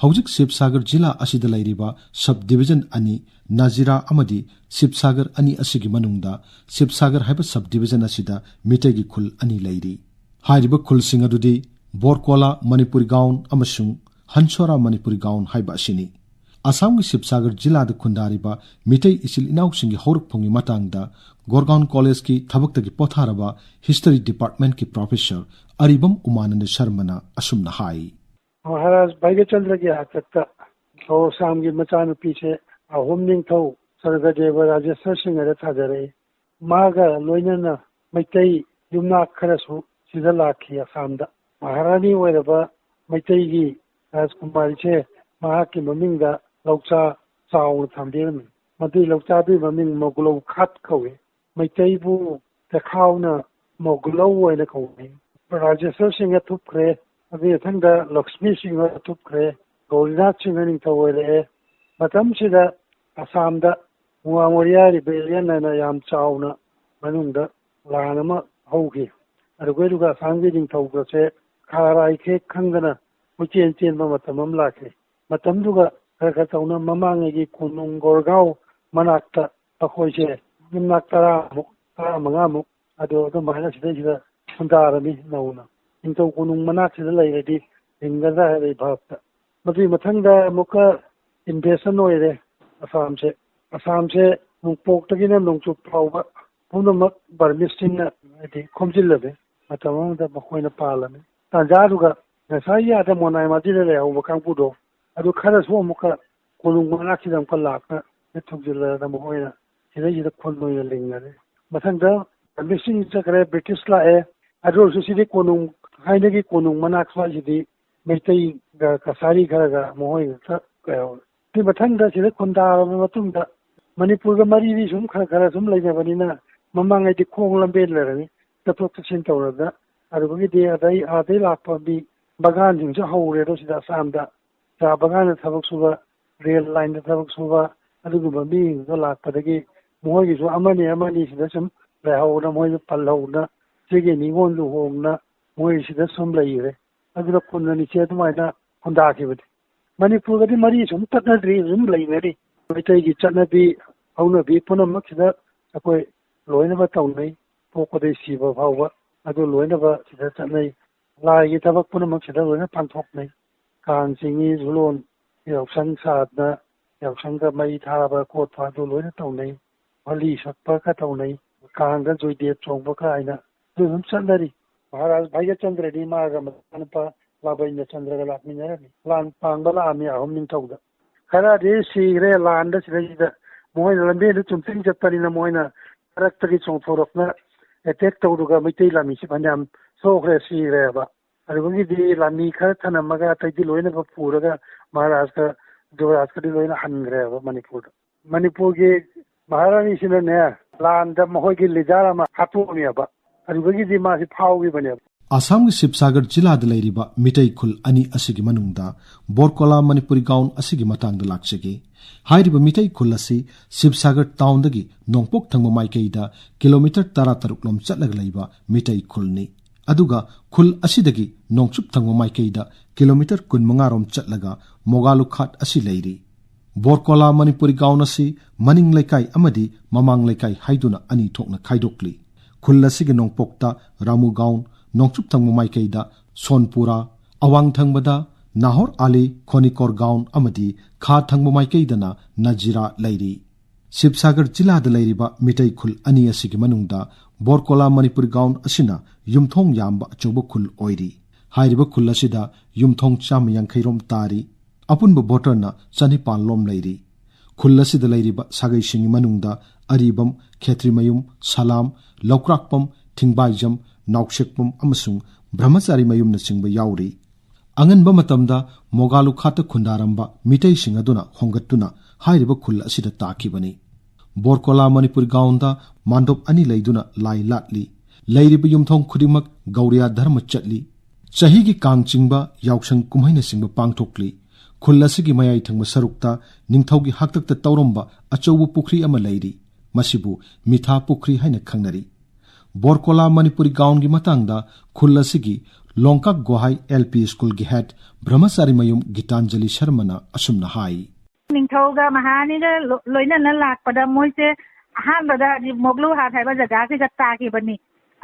ꯍꯧꯖꯤꯛ ꯁꯤꯕꯁꯥꯒꯔ ꯖꯤꯂꯥ ꯑꯁꯤꯗ ꯂꯩꯔꯤꯕ ꯁꯕ ꯗꯤꯕꯤꯖꯟ ꯑꯅꯤ, ꯅꯖꯤꯔꯥ ꯑꯃꯗꯤ ꯁꯤꯕꯁꯥꯒꯔ ꯑꯅꯤ ꯑꯁꯤꯒꯤ ꯃꯅꯨꯡꯗ ꯁꯤꯕꯁꯥꯒꯔ ꯍꯥꯏꯕ ꯁꯕ ꯗꯤꯕꯤꯖꯟ ꯑꯁꯤꯗ ꯃꯤꯇꯩꯒꯤ ꯈꯨꯜ ꯑꯅꯤ ꯂꯩꯔꯤ꯫ ꯍꯥꯏꯔꯤꯕ ꯈꯨꯜꯁꯤꯡ ꯑꯗꯨꯗꯤ ꯕꯣꯔꯀꯣꯂꯥ ꯃꯅꯤꯄꯨꯔꯤ ꯒꯥꯎꯟ ꯑꯃꯁꯨꯡ ꯍꯟꯁꯣꯔꯥ ꯃꯅꯤꯄꯨꯔꯤ ꯒꯥꯎꯟ ꯍꯥꯏꯕ ꯑꯁꯤꯅꯤ꯫ ꯑꯁꯥꯝꯒꯤ ꯁꯤꯕꯁꯥꯒꯔ ꯖꯤꯂꯥꯗ ꯈꯨꯟꯗꯥꯔꯤꯕ ꯃꯤꯇꯩ ꯏꯆꯤꯜ ꯏꯅꯥꯎꯁꯤꯡꯒꯤ ꯍꯧꯔꯛꯐꯝꯒꯤ ꯃꯇꯥꯡꯗ ꯒꯣꯔꯒꯥꯎꯟ ꯀꯣꯂꯦꯖꯀꯤ ꯊꯕꯛꯇꯒꯤ ꯄꯣꯊꯥꯔꯕ ꯍꯤꯁꯇꯔꯤ ꯗꯤꯄꯥꯔꯠꯃꯦꯟꯠꯀꯤ ꯄ꯭ꯔꯣꯐꯦꯁꯔ ꯑꯔꯤꯕꯝ ꯎꯃꯥꯅꯟꯗ ꯁꯔꯃꯅ ꯑꯁꯨꯝꯅ ꯍꯥꯏ꯫ ꯃꯍꯥꯔꯥꯖ ꯚꯩꯒꯆꯟꯗ꯭ꯔꯒꯤ ꯍꯥꯛꯇꯛꯇ ꯒꯧꯔꯁꯥꯝꯒꯤ ꯃꯆꯥꯅꯨꯄꯤꯁꯦ ꯑꯍꯣꯝ ꯅꯤꯡꯊꯧ ꯁꯔꯒꯗꯦꯕ ꯔꯥꯖꯦꯁ꯭ꯋꯔ ꯁꯤꯡꯍꯗ ꯊꯥꯖꯔꯛꯏ꯫ ꯃꯥꯒ ꯂꯣꯏꯅꯅ ꯃꯩꯇꯩ ꯌꯨꯝꯅꯥꯛ ꯈꯔꯁꯨ ꯁꯤꯗ ꯂꯥꯛꯈꯤ ꯑꯁꯥꯝꯗ꯫ ꯃꯍꯥꯔꯥꯅꯤ ꯑꯣꯏꯔꯕ ꯃꯩꯇꯩꯒꯤ ꯔꯥꯖꯀꯨꯃꯥꯔꯤꯁꯦ ꯃꯍꯥꯛꯀꯤ ꯃꯃꯤꯡꯗ ꯂꯧꯆꯥ ꯆꯥꯎꯅ ꯊꯝꯕꯤꯔꯝꯃꯤ꯫ ꯃꯗꯨꯒꯤ ꯂꯧꯆꯥꯗꯨꯒꯤ ꯃꯃꯤꯡ ꯃꯣꯒꯂꯧ ꯈꯥꯠ ꯀꯧꯏ꯫ ꯃꯩꯇꯩꯕꯨ ꯆꯦꯈꯥꯎꯅ ꯃꯣꯒꯂꯧ ꯑꯣꯏꯅ ꯀꯧꯅꯩ꯫ ꯔꯥꯖꯦꯁ꯭ꯋꯔ ꯁꯤꯡꯍ ꯊꯨꯞꯈ꯭ꯔꯦ, ꯑꯗꯨꯒꯤ ꯃꯊꯪꯗ ꯂꯛꯁꯃꯤ ꯁꯤꯡꯍ ꯊꯨꯞꯈ꯭ꯔꯦ, ꯒꯧꯔꯤꯅꯥꯊ ꯁꯤꯡꯍ ꯅꯤꯡꯊꯧ ꯑꯣꯏꯔꯛꯑꯦ꯫ ꯃꯇꯝꯁꯤꯗ ꯑꯁꯥꯝꯗ ꯃꯨꯋꯥ ꯃꯣꯔꯤꯌꯥ ꯔꯤꯕꯦꯂꯤꯌꯟ ꯍꯥꯏꯅ ꯌꯥꯝ ꯆꯥꯎꯅ ꯃꯅꯨꯡꯗ ꯂꯥꯟ ꯑꯃ ꯍꯧꯈꯤ꯫ ꯑꯗꯨꯒꯩꯗꯨꯒ ꯑꯁꯥꯝꯒꯤ ꯅꯤꯡꯊꯧꯒꯁꯦ ꯈꯥ ꯔꯥꯏ ꯈꯦꯛ ꯈꯪꯗꯅ ꯀꯣꯏꯆꯦꯟ ꯆꯦꯟꯕ ꯃꯇꯝ ꯑꯃ ꯂꯥꯛꯈꯤ꯫ ꯃꯇꯝꯗꯨꯒ ꯈꯔ ꯈꯔ ꯇꯧꯅ ꯃꯃꯥꯡꯉꯩꯒꯤ ꯀꯣꯅꯨꯡ ꯒꯣꯔꯒꯥꯎ ꯃꯅꯥꯛꯇ ꯑꯩꯈꯣꯏꯁꯦ ꯌꯨꯝꯅꯥꯛ ꯇꯔꯥꯃꯨꯛ, ꯇꯔꯥꯃꯉꯥꯃꯨꯛ ꯑꯗꯣ ꯑꯗꯨꯃꯥꯏꯅ ꯁꯤꯗꯩꯁꯤꯗ ꯈꯨꯟꯗꯥꯔꯝꯃꯤ ꯅꯧꯅ꯫ ꯅꯤꯡꯊꯧ ꯀꯣꯅꯨꯡ ꯃꯅꯥꯛꯁꯤꯗ ꯂꯩꯔꯗꯤ ꯍꯤꯡꯒꯗ꯭ꯔꯥ ꯍꯥꯏꯕꯒꯤ ꯚꯥꯕꯇ꯫ ꯃꯗꯨꯒꯤ ꯃꯊꯪꯗ ꯑꯃꯨꯛꯀ ꯏꯟꯚꯦꯁꯟ ꯑꯣꯏꯔꯦ ꯑꯁꯥꯝꯁꯦ꯫ ꯑꯁꯥꯝꯁꯦ ꯅꯣꯡꯄꯣꯛꯇꯒꯤꯅ ꯅꯣꯡꯆꯨꯞ ꯐꯥꯎꯕ ꯄꯨꯝꯅꯃꯛ ꯕꯔꯃꯤꯁꯁꯤꯡꯅ ꯍꯥꯏꯗꯤ ꯈꯣꯝꯖꯤꯜꯂꯝꯃꯤ꯫ ꯃꯇꯝ ꯑꯃꯗ ꯃꯈꯣꯏꯅ ꯄꯥꯜꯂꯝꯃꯤ꯫ ꯇꯥꯟꯖꯥꯗꯨꯒ ꯉꯁꯥꯏꯒꯤ ꯑꯥꯗ ꯃꯣꯅꯥꯏ ꯃꯥꯖꯤꯗ ꯂꯩꯍꯧꯕ ꯀꯥꯡꯕꯨꯗꯣ ꯑꯗꯨ ꯈꯔꯁꯨ ꯑꯃꯨꯛꯀ ꯀꯣꯅꯨꯡ ꯃꯅꯥꯛꯁꯤꯗ ꯑꯃꯨꯛꯀ ꯂꯥꯛꯇꯅ ꯊꯧꯖꯤꯜꯂꯗꯅ ꯃꯈꯣꯏꯅ ꯁꯤꯗꯩꯁꯤꯗ ꯈꯨꯟ ꯑꯣꯏꯅ ꯂꯤꯡꯅꯔꯦ꯫ ꯃꯊꯪꯗ ꯃꯤꯁꯤꯡ ꯆꯠꯈ꯭ꯔꯦ, ꯕ꯭ꯔꯤꯇꯤꯁ ꯂꯥꯛꯑꯦ꯫ ꯑꯗꯨ ꯑꯣꯏꯔꯁꯨ ꯁꯤꯗꯤ ꯀꯣꯅꯨꯡ, ꯊꯥꯏꯅꯒꯤ ꯀꯣꯅꯨꯡ ꯃꯅꯥꯛ ꯁ꯭ꯋꯥꯏꯁꯤꯗꯤ ꯃꯩꯇꯩꯒ ꯀꯁꯥꯔꯤ ꯈꯔꯒ ꯃꯈꯣꯏꯒ ꯈꯔ ꯀꯩꯍꯧꯔꯦ꯫ ꯁꯤ ꯃꯊꯪꯗ ꯁꯤꯗ ꯈꯨꯟꯗꯥꯔꯕ ꯃꯇꯨꯡꯗ ꯃꯅꯤꯄꯨꯔꯒ ꯃꯔꯤꯗꯤ ꯁꯨꯝ ꯈꯔ ꯈꯔ ꯁꯨꯝ ꯂꯩꯅꯕꯅꯤꯅ ꯃꯃꯥꯡꯉꯩꯗꯤ ꯈꯣꯡ ꯂꯝꯕꯦꯟ ꯂꯩꯔꯅꯤ, ꯆꯠꯊꯣꯛ ꯆꯠꯁꯤꯟ ꯇꯧꯔꯒ꯫ ꯑꯗꯨꯗꯒꯤꯗꯤ ꯑꯗꯩ ꯑꯥꯗꯩ ꯂꯥꯛꯄ ꯃꯤ ꯕꯒꯥꯟꯁꯤꯡꯁꯨ ꯍꯧꯔꯦ ꯑꯗꯣ ꯁꯤꯗ ꯑꯁꯥꯝꯗ ꯆꯥ ꯕꯒꯥꯟꯗ ꯊꯕꯛ ꯁꯨꯕ, ꯔꯦꯜ ꯂꯥꯏꯟꯗ ꯊꯕꯛ ꯁꯨꯕ, ꯑꯗꯨꯒꯨꯝꯕ ꯃꯤꯁꯤꯡꯗꯣ ꯂꯥꯛꯄꯗꯒꯤ ꯃꯈꯣꯏꯒꯤꯁꯨ ꯑꯃꯅꯤ ꯑꯃꯅꯤ ꯁꯤꯗ ꯁꯨꯝ ꯂꯩꯍꯧꯗꯅ, ꯃꯣꯏꯁꯨ ꯄꯜꯍꯧꯗꯅ, ꯁꯤꯒꯤ ꯅꯤꯉꯣꯜ ꯂꯨꯍꯣꯡꯅ ꯃꯣꯏ ꯁꯤꯗ ꯁꯨꯝ ꯂꯩꯈ꯭ꯔꯦ꯫ ꯑꯗꯨꯅ ꯀꯨꯟ ꯑꯅꯤꯁꯦ ꯑꯗꯨꯃꯥꯏꯅ ꯈꯨꯟꯗꯥꯈꯤꯕꯅꯤ꯫ ꯃꯅꯤꯄꯨꯔꯒꯗꯤ ꯃꯔꯤ ꯁꯨꯝ ꯇꯠꯅꯗ꯭ꯔꯤ, ꯑꯗꯨꯝ ꯂꯩꯅꯔꯤ꯫ ꯃꯩꯇꯩꯒꯤ ꯆꯠꯅꯕꯤ ꯍꯧꯅꯕꯤ ꯄꯨꯝꯅꯃꯛꯁꯤꯗ ꯑꯩꯈꯣꯏ ꯂꯣꯏꯅꯃꯛ ꯇꯧꯅꯩ꯫ ꯄꯣꯛꯄꯗꯩ ꯁꯤꯕ ꯐꯥꯎꯕ ꯑꯗꯨ ꯂꯣꯏꯅꯃꯛ ꯁꯤꯗ ꯆꯠꯅꯩ꯫ ꯂꯥꯏꯒꯤ ꯊꯕꯛ ꯄꯨꯝꯅꯃꯛ ꯁꯤꯗ ꯂꯣꯏꯅ ꯄꯥꯡꯊꯣꯛꯅꯩ꯫ ꯀꯥꯡ ꯆꯤꯡꯉꯤ, ꯖꯨꯂꯣꯟ, ꯌꯥꯎꯁꯪ ꯁꯥꯗꯅ, ꯌꯥꯎꯁꯪꯗ ꯃꯩ ꯊꯥꯕ ꯈꯣꯠꯄ ꯑꯗꯨ ꯂꯣꯏꯅ ꯇꯧꯅꯩ꯫ ꯍꯣꯂꯤ ꯁꯛꯄꯒ ꯇꯧꯅꯩ꯫ ꯀꯥꯡꯗ ꯖꯣꯏꯗꯦꯕ ꯆꯣꯡꯕ ꯀꯥꯏꯅ ꯑꯗꯨ ꯑꯗꯨꯝ ꯆꯠꯅꯔꯤ꯫ ꯃꯍꯥꯔꯥꯖ ꯚꯥꯏꯒ꯭ꯌꯆꯟꯗ꯭ꯔꯅꯤ ꯃꯥꯒ ꯃꯆꯥꯅꯨꯄꯥ ꯂꯥꯕꯩꯅ ꯆꯟꯗ꯭ꯔꯒ ꯂꯥꯛꯃꯤꯟꯅꯔꯝꯃꯤ꯫ ꯂꯥꯟ ꯄꯥꯡꯕ ꯂꯥꯛꯑꯝꯃꯤ ꯑꯍꯨꯝ ꯅꯤꯡꯊꯧꯗ꯫ ꯈꯔꯗꯤ ꯁꯤꯈ꯭ꯔꯦ ꯂꯥꯟꯗ ꯁꯤꯗꯩꯁꯤꯗ꯫ ꯃꯣꯏꯅ ꯂꯝꯕꯦꯟꯗ ꯆꯨꯝꯇ꯭ꯔꯤꯡ ꯆꯠꯄꯅꯤꯅ ꯃꯣꯏꯅ ꯃꯔꯛꯇꯒꯤ ꯆꯣꯡꯊꯣꯔꯛꯅ ꯑꯦꯇꯦꯛ ꯇꯧꯔꯒ ꯃꯩꯇꯩ ꯂꯥꯟꯃꯤꯁꯤ ꯐꯅꯌꯥꯝ ꯁꯣꯛꯈ꯭ꯔꯦ, ꯁꯤꯈ꯭ꯔꯦꯕ꯫ ꯑꯗꯨꯗꯒꯤꯗꯤ ꯂꯥꯟꯃꯤ ꯈꯔ ꯊꯅꯝꯃꯒ ꯑꯇꯩꯗꯤ ꯂꯣꯏꯅꯃꯛ ꯄꯨꯔꯒ ꯃꯍꯥꯔꯥꯖꯀ ꯌꯨꯕꯔꯥꯖꯀꯗꯤ ꯂꯣꯏꯅ ꯍꯟꯈ꯭ꯔꯦꯕ ꯃꯅꯤꯄꯨꯔꯗ꯫ ꯃꯅꯤꯄꯨꯔꯒꯤ ꯃꯍꯥꯔꯥꯅꯤꯁꯤꯅꯅꯦ, ꯂꯥꯟꯗ ꯃꯈꯣꯏꯒꯤ ꯂꯤꯗꯔ ꯑꯃ ꯍꯥꯠꯇꯣꯛꯑꯝꯃꯦꯕ꯫ ꯑꯗꯨꯗꯒꯤꯗꯤ ꯃꯥꯁꯤ ꯐꯥꯎꯈꯤꯕꯅꯦꯕ꯫ ꯑꯁꯥꯝꯒꯤ ꯁꯤꯕꯁꯥꯒꯔ ꯖꯤꯂꯥꯗ ꯂꯩꯔꯤꯕ ꯃꯤꯇꯩ ꯈꯨꯜ ꯑꯅꯤ ꯑꯁꯤꯒꯤ ꯃꯅꯨꯡꯗ ꯕꯣꯔꯀꯣꯂꯥ ꯃꯅꯤꯄꯨꯔꯤ ꯒꯥꯎꯟ ꯑꯁꯤꯒꯤ ꯃꯇꯥꯡꯗ ꯂꯥꯛꯆꯒꯦ꯫ ꯍꯥꯏꯔꯤꯕ ꯃꯤꯇꯩ ꯈꯨꯜ ꯑꯁꯤ ꯁꯤꯕꯁꯥꯒꯔ ꯇꯥꯎꯟꯗꯒꯤ ꯅꯣꯡꯄꯣꯛ ꯊꯪꯕ ꯃꯥꯏꯀꯩꯗ ꯀꯤꯂꯣꯃꯤꯇꯔ ꯇꯔꯥꯇꯔꯨꯛ ꯂꯣꯝ ꯆꯠꯂꯒ ꯂꯩꯕ ꯃꯤꯇꯩ ꯈꯨꯜꯅꯤ꯫ ꯑꯗꯨꯒ ꯈꯨꯜ ꯑꯁꯤꯗꯒꯤ ꯅꯣꯡꯆꯨꯞ ꯊꯪꯕ ꯃꯥꯏꯀꯩꯗ ꯀꯤꯂꯣꯃꯤꯇꯔ ꯀꯨꯟꯃꯉꯥ ꯔꯣꯝ ꯆꯠꯂꯒ ꯃꯣꯒꯥꯂꯨꯈꯥꯠ ꯑꯁꯤ ꯂꯩꯔꯤ꯫ ꯕꯣꯔꯀꯣꯂꯥ ꯃꯅꯤꯄꯨꯔꯤ ꯒꯥꯎꯟ ꯑꯁꯤ ꯃꯅꯤꯡ ꯂꯩꯀꯥꯏ ꯑꯃꯗꯤ ꯃꯃꯥꯡ ꯂꯩꯀꯥꯏ ꯍꯥꯏꯗꯨꯅ ꯑꯅꯤ ꯊꯣꯛꯅ ꯈꯥꯏꯗꯣꯛꯂꯤ꯫ ꯈꯨꯜ ꯑꯁꯤꯒꯤ ꯅꯣꯡꯄꯣꯛꯇ ꯔꯥꯃꯨ ꯒꯥꯎꯟ, ꯅꯣꯡꯆꯨꯞ ꯊꯪꯕ ꯃꯥꯏꯀꯩꯗ ꯁꯣꯟꯄꯨꯔꯥ, ꯑꯋꯥꯡ ꯊꯪꯕꯗ ꯅꯥꯍꯣꯔ ꯑꯂꯤ ꯈꯣꯅꯤꯀꯣꯔ ꯒꯥꯎꯟ ꯑꯃꯗꯤ ꯈꯥ ꯊꯪꯕ ꯃꯥꯏꯀꯩꯗꯅ ꯅꯖꯤꯔꯥ ꯂꯩꯔꯤ꯫ ꯁꯤꯕꯁꯥꯒꯔ ꯖꯤꯂꯥꯗ ꯂꯩꯔꯤꯕ ꯃꯤꯇꯩ ꯈꯨꯜ ꯑꯅꯤ ꯑꯁꯤꯒꯤ ꯃꯅꯨꯡꯗ ꯕꯣꯔꯀꯣꯂꯥ ꯃꯅꯤꯄꯨꯔꯤ ꯒꯥꯎꯟ ꯑꯁꯤꯅ ꯌꯨꯝꯊꯣꯡ ꯌꯥꯝꯕ ꯑꯆꯧꯕ ꯈꯨꯜ ꯑꯣꯏꯔꯤ꯫ ꯍꯥꯏꯔꯤꯕ ꯈꯨꯜ ꯑꯁꯤꯗ ꯌꯨꯝꯊꯣꯡ ꯆꯥꯝꯃ ꯌꯥꯡꯈꯩ ꯔꯣꯝ ꯇꯥꯔꯤ꯫ ꯑꯄꯨꯟꯕ ꯚꯣꯇꯔꯅ ꯆꯅꯤꯄꯥꯟ ꯂꯣꯝ ꯂꯩꯔꯤ꯫ ꯈꯨꯜ ꯑꯁꯤꯗ ꯂꯩꯔꯤꯕ ꯁꯥꯒꯩꯁꯤꯡꯒꯤ ꯃꯅꯨꯡꯗ ꯑꯔꯤꯕꯝ, ꯈꯦꯇ꯭ꯔꯤꯃꯌꯨꯝ, ꯁꯂꯥꯝ, ꯂꯧꯀ꯭ꯔꯥꯛꯄꯝ, ꯊꯤꯡꯕꯥꯏꯖꯝ, ꯅꯥꯎꯁꯦꯛꯄꯝ ꯑꯃꯁꯨꯡ ꯕ꯭ꯔꯍꯃꯆꯥꯔꯤꯃꯌꯨꯝꯅꯆꯤꯡꯕ ꯌꯥꯎꯔꯤ꯫ ꯑꯉꯟꯕ ꯃꯇꯝꯗ ꯃꯣꯒꯥꯂꯨꯈꯥꯠꯇ ꯈꯨꯟꯗꯥꯔꯝꯕ ꯃꯤꯇꯩꯁꯤꯡ ꯑꯗꯨꯅ ꯍꯣꯡꯒꯠꯇꯨꯅ ꯍꯥꯏꯔꯤꯕ ꯈꯨꯜ ꯑꯁꯤꯗ ꯇꯥꯈꯤꯕꯅꯤ꯫ ꯕꯣꯔꯀꯣꯂꯥ ꯃꯅꯤꯄꯨꯔꯤ ꯒꯥꯎꯟꯗ ꯃꯥꯟꯗꯣꯞ ꯑꯅꯤ ꯂꯩꯗꯨꯅ ꯂꯥꯏ ꯂꯥꯠꯂꯤ꯫ ꯂꯩꯔꯤꯕ ꯌꯨꯝꯊꯣꯡ ꯈꯨꯗꯤꯡꯃꯛ ꯒꯧꯔꯤꯌꯥ ꯙꯔꯃ ꯆꯠꯂꯤ꯫ ꯆꯍꯤꯒꯤ ꯀꯥꯡ ꯆꯤꯡꯕ, ꯌꯥꯎꯁꯪ ꯀꯨꯝꯍꯩꯅꯆꯤꯡꯕ ꯄꯥꯡꯊꯣꯛꯂꯤ꯫ ꯈꯨꯜ ꯑꯁꯤꯒꯤ ꯃꯌꯥꯏ ꯊꯪꯕ ꯁꯔꯨꯛꯇ ꯅꯤꯡꯊꯧꯒꯤ ꯍꯥꯛꯇꯛꯇ ꯇꯧꯔꯝꯕ ꯑꯆꯧꯕ ꯄꯨꯈ꯭ꯔꯤ ꯑꯃ ꯂꯩꯔꯤ꯫ ꯃꯁꯤꯕꯨ ꯃꯤꯊꯥ ꯄꯨꯈ꯭ꯔꯤ ꯍꯥꯏꯅ ꯈꯪꯅꯔꯤ꯫ ꯕꯣꯔꯀꯣꯂꯥ ꯃꯅꯤꯄꯨꯔꯤ ꯒꯥꯎꯟꯒꯤ ꯃꯇꯥꯡꯗ ꯈꯨꯜ ꯑꯁꯤꯒꯤ ꯂꯣꯡꯀꯥꯛ ꯒꯣꯍꯥꯏ ꯑꯦꯜ ꯄꯤ ꯁ꯭ꯀꯨꯜꯒꯤ ꯍꯦꯠ ꯕ꯭ꯔꯍꯃꯆꯥꯔꯤꯃꯌꯨꯝ ꯒꯤꯇꯥꯟꯖꯂꯤ ꯁꯔꯃꯅ ꯑꯁꯨꯝꯅ ꯍꯥꯏ꯫ ꯅꯤꯡꯊꯧꯒ ꯃꯍꯥꯔꯥꯅꯤꯒ ꯂꯣ-, ꯂꯣꯏꯅꯅ ꯂꯥꯛꯄꯗ ꯃꯣꯏꯁꯦ ꯑꯍꯥꯟꯕꯗ ꯍꯧꯖꯤꯛ ꯃꯣꯒꯂꯨ ꯍꯥꯠ ꯍꯥꯏꯕ ꯖꯒꯥꯁꯤꯗ ꯇꯥꯈꯤꯕꯅꯤ꯫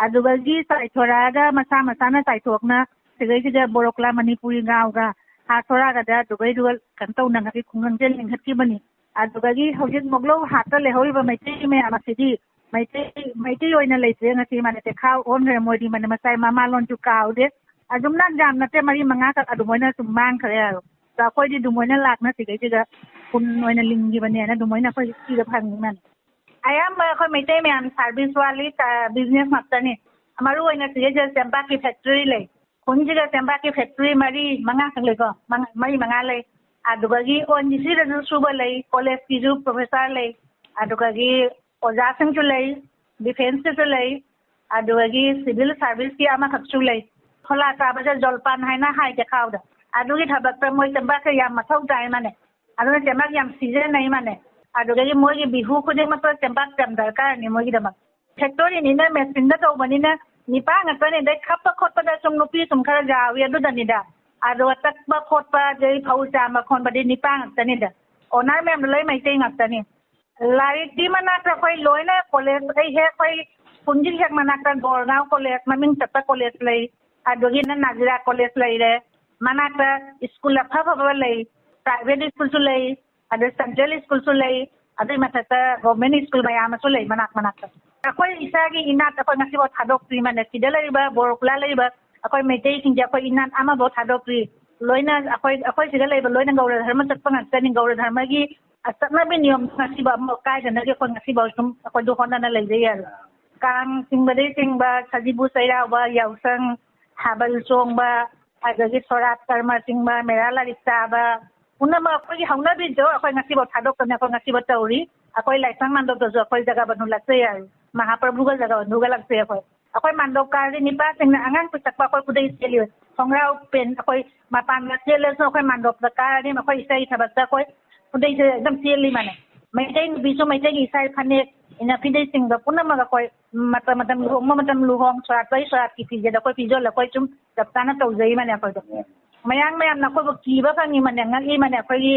ꯑꯗꯨꯗꯒꯤ ꯆꯥꯏꯊꯣꯔꯛꯑꯒ ꯃꯁꯥ ꯃꯁꯥꯅ ꯆꯥꯏꯊꯣꯛꯅ ꯁꯤꯗꯩꯁꯤꯗ ꯕꯣꯔꯣꯀꯂꯥ ꯃꯅꯤꯄꯨꯔꯤ ꯒꯥꯎꯒ ꯍꯥꯠꯊꯣꯔꯛꯑꯒꯗ ꯑꯗꯨꯒꯩꯗꯨꯒ ꯀꯩꯅꯣ ꯇꯧꯅꯉꯥꯏꯒꯤ ꯈꯨꯡꯒꯪꯁꯦ ꯂꯤꯡꯈꯠꯈꯤꯕꯅꯤ꯫ ꯑꯗꯨꯗꯒꯤ ꯍꯧꯖꯤꯛ ꯃꯣꯒꯂꯧ ꯍꯥꯠꯇ ꯂꯩꯍꯧꯔꯤꯕ ꯃꯩꯇꯩ ꯃꯌꯥꯝ ꯑꯁꯤꯗꯤ ꯃꯩꯇꯩ, ꯃꯩꯇꯩ ꯑꯣꯏꯅ ꯂꯩꯇ꯭ꯔꯦ꯫ ꯉꯁꯤ ꯃꯥꯅ ꯆꯦꯈꯥꯎ ꯑꯣꯟꯈ꯭ꯔꯦ꯫ ꯃꯣꯏꯗꯤ ꯃꯅ-, ꯃꯁꯥꯏ ꯃꯃꯥꯂꯣꯟꯁꯨ ꯀꯥꯎꯗꯦ꯫ ꯑꯗꯨꯝꯅ ꯌꯥꯝ ꯅꯠꯇꯦ, ꯃꯔꯤ ꯃꯉꯥꯈꯛ ꯑꯗꯨꯃꯥꯏꯅ ꯁꯨꯝ ꯃꯥꯡꯈ꯭ꯔꯦ ꯍꯥꯏꯕ꯫ ꯑꯗꯣ ꯑꯩꯈꯣꯏꯗꯤ ꯑꯗꯨꯃꯥꯏꯅ ꯂꯥꯛꯅ ꯁꯤꯈꯩꯁꯤꯗ ꯈꯨꯟ ꯑꯣꯏꯅ ꯂꯤꯡꯈꯤꯕꯅꯦꯅ ꯑꯗꯨꯃꯥꯏꯅ ꯑꯩꯈꯣꯏ ꯁꯤꯗ ꯐꯪꯉꯤꯃꯅꯤ꯫ ꯑꯌꯥꯝꯕ ꯑꯩꯈꯣꯏ ꯃꯩꯇꯩ ꯃꯌꯥꯝ ꯁꯥꯔꯚꯤꯁ ꯋꯥꯠꯂꯤ, ꯕꯤꯖꯤꯅꯦꯁ ꯉꯥꯛꯇꯅꯤ꯫ ꯃꯔꯨ ꯑꯣꯏꯅ ꯁꯤꯗꯩꯁꯤꯗ ꯆꯦꯡꯄꯥꯛꯀꯤ ꯐꯦꯛꯇꯔꯤ ꯂꯩ꯫ ꯈꯨꯟꯁꯤꯗ ꯆꯦꯡꯄꯥꯛꯀꯤ ꯐꯦꯛꯇꯔꯤ ꯃꯔꯤ ꯃꯉꯥ ꯈꯛ ꯂꯩꯀꯣ, ꯃꯉꯥ, ꯃꯔꯤ ꯃꯉꯥ ꯂꯩ꯫ ꯑꯗꯨꯗꯒꯤ ꯑꯣ ꯑꯦꯟ ꯖꯤ ꯁꯤꯗꯁꯨ ꯁꯨꯕ ꯂꯩ, ꯀꯣꯂꯦꯖꯀꯤꯁꯨ ꯄ꯭ꯔꯣꯐꯦꯁꯔ ꯂꯩ, ꯑꯗꯨꯗꯒꯤ ꯑꯣꯖꯥꯁꯤꯡꯁꯨ ꯂꯩ, ꯗꯤꯐꯦꯟꯁꯀꯤꯁꯨ ꯂꯩ, ꯑꯗꯨꯗꯒꯤ ꯁꯤꯚꯤꯜ ꯁꯥꯔꯚꯤꯁꯀꯤ ꯑꯃꯈꯛꯁꯨ ꯂꯩ꯫ ꯐꯣꯂꯥ ꯆꯥꯕꯁꯦ ꯖꯣꯜꯄꯥꯟ ꯍꯥꯏꯅ ꯍꯥꯏ ꯆꯦꯈꯥꯎꯗ꯫ ꯑꯗꯨꯒꯤ ꯊꯕꯛꯇ ꯃꯣꯏ ꯆꯦꯡꯄꯥꯛꯁꯦ ꯌꯥꯝ ꯃꯊꯧ ꯇꯥꯏ ꯃꯥꯅꯦ꯫ ꯑꯗꯨꯅ ꯆꯦꯡꯄꯥꯛ ꯌꯥꯝ ꯁꯤꯖꯤꯟꯅꯩ ꯃꯥꯅꯦ꯫ ꯑꯗꯨꯗꯒꯤ ꯃꯣꯏꯒꯤ ꯕꯤꯍꯨ ꯈꯨꯗꯤꯡꯃꯛꯇ ꯆꯦꯡꯄꯥꯛ ꯌꯥꯝ ꯗꯔꯀꯥꯔꯅꯤ ꯃꯣꯏꯒꯤꯗꯃꯛ꯫ ꯐꯦꯛꯇꯣꯔꯤꯅꯤꯅ ꯃꯦꯆꯤꯟꯗ ꯇꯧꯕꯅꯤꯅ ꯅꯤꯄꯥ ꯉꯥꯛꯇꯅꯤ꯫ ꯑꯗꯩ ꯈꯞꯄ ꯈꯣꯠꯄꯗ ꯁꯨꯝ ꯅꯨꯄꯤ ꯁꯨꯝ ꯈꯔ ꯌꯥꯎꯏ ꯑꯗꯨꯗꯅꯤꯗ꯫ ꯑꯗꯨꯒ ꯇꯛꯄ ꯈꯣꯠꯄ ꯑꯗꯩ ꯐꯧ ꯆꯥꯝꯕ ꯈꯣꯟꯕꯗꯤ ꯅꯤꯄꯥ ꯉꯥꯛꯇꯅꯤꯗ꯫ ꯑꯣꯅꯔ ꯃꯌꯥꯝꯗꯣ ꯂꯣꯏ ꯃꯩꯇꯩ ꯉꯥꯛꯇꯅꯤ꯫ ꯂꯥꯏꯔꯤꯛꯇꯤ ꯃꯅꯥꯛꯇ ꯑꯩꯈꯣꯏ ꯂꯣꯏꯅ ꯀꯣꯂꯦꯖ, ꯑꯩ ꯍꯦꯛ ꯑꯩꯈꯣꯏ ꯁ꯭ꯀꯨꯜꯒꯤ ꯍꯦꯛ ꯃꯅꯥꯛꯇ ꯒꯣꯔꯒꯥꯎ ꯀꯣꯂꯦꯖ, ꯃꯃꯤꯡ ꯆꯠꯄ ꯀꯣꯂꯦꯖ ꯂꯩ, ꯑꯗꯨꯗꯒꯤ ꯅꯖꯤꯔꯥ ꯀꯣꯂꯦꯖ ꯂꯩꯔꯦ, ꯃꯅꯥꯛꯇ ꯁ꯭ꯀꯨꯜ ꯑꯐ ꯑꯐꯕ ꯂꯩ, ꯄ꯭ꯔꯥꯏꯚꯦꯠ ꯁ꯭ꯀꯨꯜꯁꯨ ꯂꯩ, ꯑꯗꯩ ꯁꯦꯟꯇ꯭ꯔꯦꯜ ꯁ꯭ꯀꯨꯜꯁꯨ ꯂꯩ, ꯑꯗꯨꯒꯤ ꯃꯊꯛꯇ ꯒꯣꯔꯃꯦꯟ ꯁ꯭ꯀꯨꯜ ꯃꯌꯥꯝ ꯑꯃꯁꯨ ꯂꯩ ꯃꯅꯥꯛ ꯃꯅꯥꯛꯇ꯫ ꯑꯩꯈꯣꯏ ꯏꯁꯥꯒꯤ ꯏꯅꯥꯠ ꯑꯩꯈꯣꯏ ꯉꯁꯤꯐꯥꯎ ꯊꯥꯗꯣꯛꯇ꯭ꯔꯤ ꯃꯥꯅꯦ꯫ ꯁꯤꯗ ꯂꯩꯔꯤꯕ ꯕꯣꯔꯣꯀꯂꯥ ꯂꯩꯔꯤꯕ ꯑꯩꯈꯣꯏ ꯃꯩꯇꯩꯁꯤꯡꯁꯦ ꯑꯩꯈꯣꯏ ꯏꯅꯥꯠ ꯑꯃꯐꯥꯎ ꯊꯥꯗꯣꯛꯇ꯭ꯔꯤ꯫ ꯂꯣꯏꯅ ꯑꯩꯈꯣꯏ, ꯑꯩꯈꯣꯏ ꯁꯤꯗ ꯂꯩꯕ ꯂꯣꯏꯅ ꯒꯧꯔ ꯙꯔꯃ ꯆꯠꯄ ꯉꯥꯛꯇꯅꯤ꯫ ꯒꯧꯔ ꯙꯔꯃꯒꯤ ꯑꯁ, ꯆꯠꯅꯕꯤ ꯅꯤꯌꯣꯝ ꯉꯁꯤꯐꯥꯎ ꯑꯃ ꯀꯥꯏꯗꯅꯗꯤ ꯑꯩꯈꯣꯏ ꯉꯁꯤꯐꯥꯎ ꯁꯨꯝ ꯑꯩꯈꯣꯏꯗꯣ ꯍꯣꯠꯅꯅ ꯂꯩꯖꯩ ꯌꯥꯔꯦ꯫ ꯀꯥꯡ ꯆꯤꯡꯕꯗꯩ ꯆꯤꯡꯕ, ꯁꯖꯤꯕꯨ ꯆꯩꯔꯥꯎꯕ, ꯌꯥꯎꯁꯪ, ꯊꯥꯕꯜ ꯆꯣꯡꯕ, ꯑꯗꯒꯤ ꯁꯣꯔꯥꯠ ꯀꯔꯃ ꯆꯤꯡꯕ, ꯃꯦꯔꯥ ꯂꯥꯏꯔꯤꯛ ꯆꯥꯕ, ꯄꯨꯝꯅꯃꯛ ꯑꯩꯈꯣꯏꯒꯤ ꯍꯧꯅꯕꯤꯗꯣ ꯑꯩꯈꯣꯏ ꯉꯁꯤꯐꯥꯎ ꯊꯥꯗꯣꯛꯇꯅ ꯑꯩꯈꯣꯏ ꯉꯁꯤꯐꯥꯎ ꯇꯧꯔꯤ꯫ ꯑꯩꯈꯣꯏ ꯂꯥꯏꯁ꯭ꯔꯝ ꯃꯥꯟꯗꯣꯞꯇꯁꯨ ꯑꯩꯈꯣꯏ ꯖꯒꯥ ꯕꯟꯗꯨ ꯂꯥꯛꯆꯩ ꯍꯥꯏ, ꯃꯍꯥꯄ꯭ꯔꯚꯨꯒ ꯖꯒꯥ ꯕꯟꯗꯨꯒ ꯂꯥꯛꯆꯩ ꯑꯩꯈꯣꯏ꯫ ꯑꯩꯈꯣꯏ ꯃꯥꯟꯗꯣꯞ ꯀꯥꯔꯗꯤ ꯅꯤꯄꯥꯁꯤꯡꯅ ꯑꯉꯥꯡ ꯄꯤꯛꯇꯛꯄ ꯑꯩꯈꯣꯏ ꯈꯨꯗꯩ ꯁꯦꯠꯂꯤ꯫ ꯈꯣꯡꯒ꯭ꯔꯥꯎ ꯄꯦꯟ ꯑꯩꯈꯣꯏ ꯃꯄꯥꯟꯗ ꯁꯦꯠꯂꯁꯨ ꯑꯩꯈꯣꯏ ꯃꯥꯟꯗꯣꯞꯇ ꯀꯥꯔꯗꯤ ꯑꯩꯈꯣꯏ ꯏꯁꯩ ꯊꯕꯛꯇ ꯑꯩꯈꯣꯏ ꯈꯨꯗꯩꯁꯦ ꯑꯗꯨꯝ ꯁꯦꯠꯂꯤ ꯃꯥꯅꯦ꯫ ꯃꯩꯇꯩ ꯅꯨꯄꯤꯁꯨ ꯃꯩꯇꯩꯒꯤ ꯏꯁꯥ ꯐꯅꯦꯛ, ꯏꯅꯐꯤꯗꯩ ꯆꯤꯡꯕ ꯄꯨꯝꯅꯃꯛ ꯑꯩꯈꯣꯏ ꯃꯇꯝ ꯃꯇꯝ ꯂꯨꯍꯣꯡꯕ ꯃꯇꯝ ꯂꯨꯍꯣꯡ, ꯁꯣꯔꯥꯠꯄꯒꯤ ꯁꯣꯔꯥꯠꯀꯤ ꯐꯤꯖꯦꯠ ꯑꯩꯈꯣꯏ ꯄꯤꯖꯜꯂ ꯑꯩꯈꯣꯏ ꯁꯨꯝ ꯆꯞ ꯆꯥꯅ ꯇꯧꯖꯩ ꯃꯥꯅꯦ ꯑꯩꯈꯣꯏꯗꯣ꯫ ꯃꯌꯥꯝ ꯃꯌꯥꯝꯅ ꯑꯩꯈꯣꯏꯕꯨ ꯀꯤꯕ ꯈꯪꯉꯤ ꯃꯥꯅꯦ, ꯉꯛꯏ ꯃꯥꯅꯦ꯫ ꯑꯩꯈꯣꯏꯒꯤ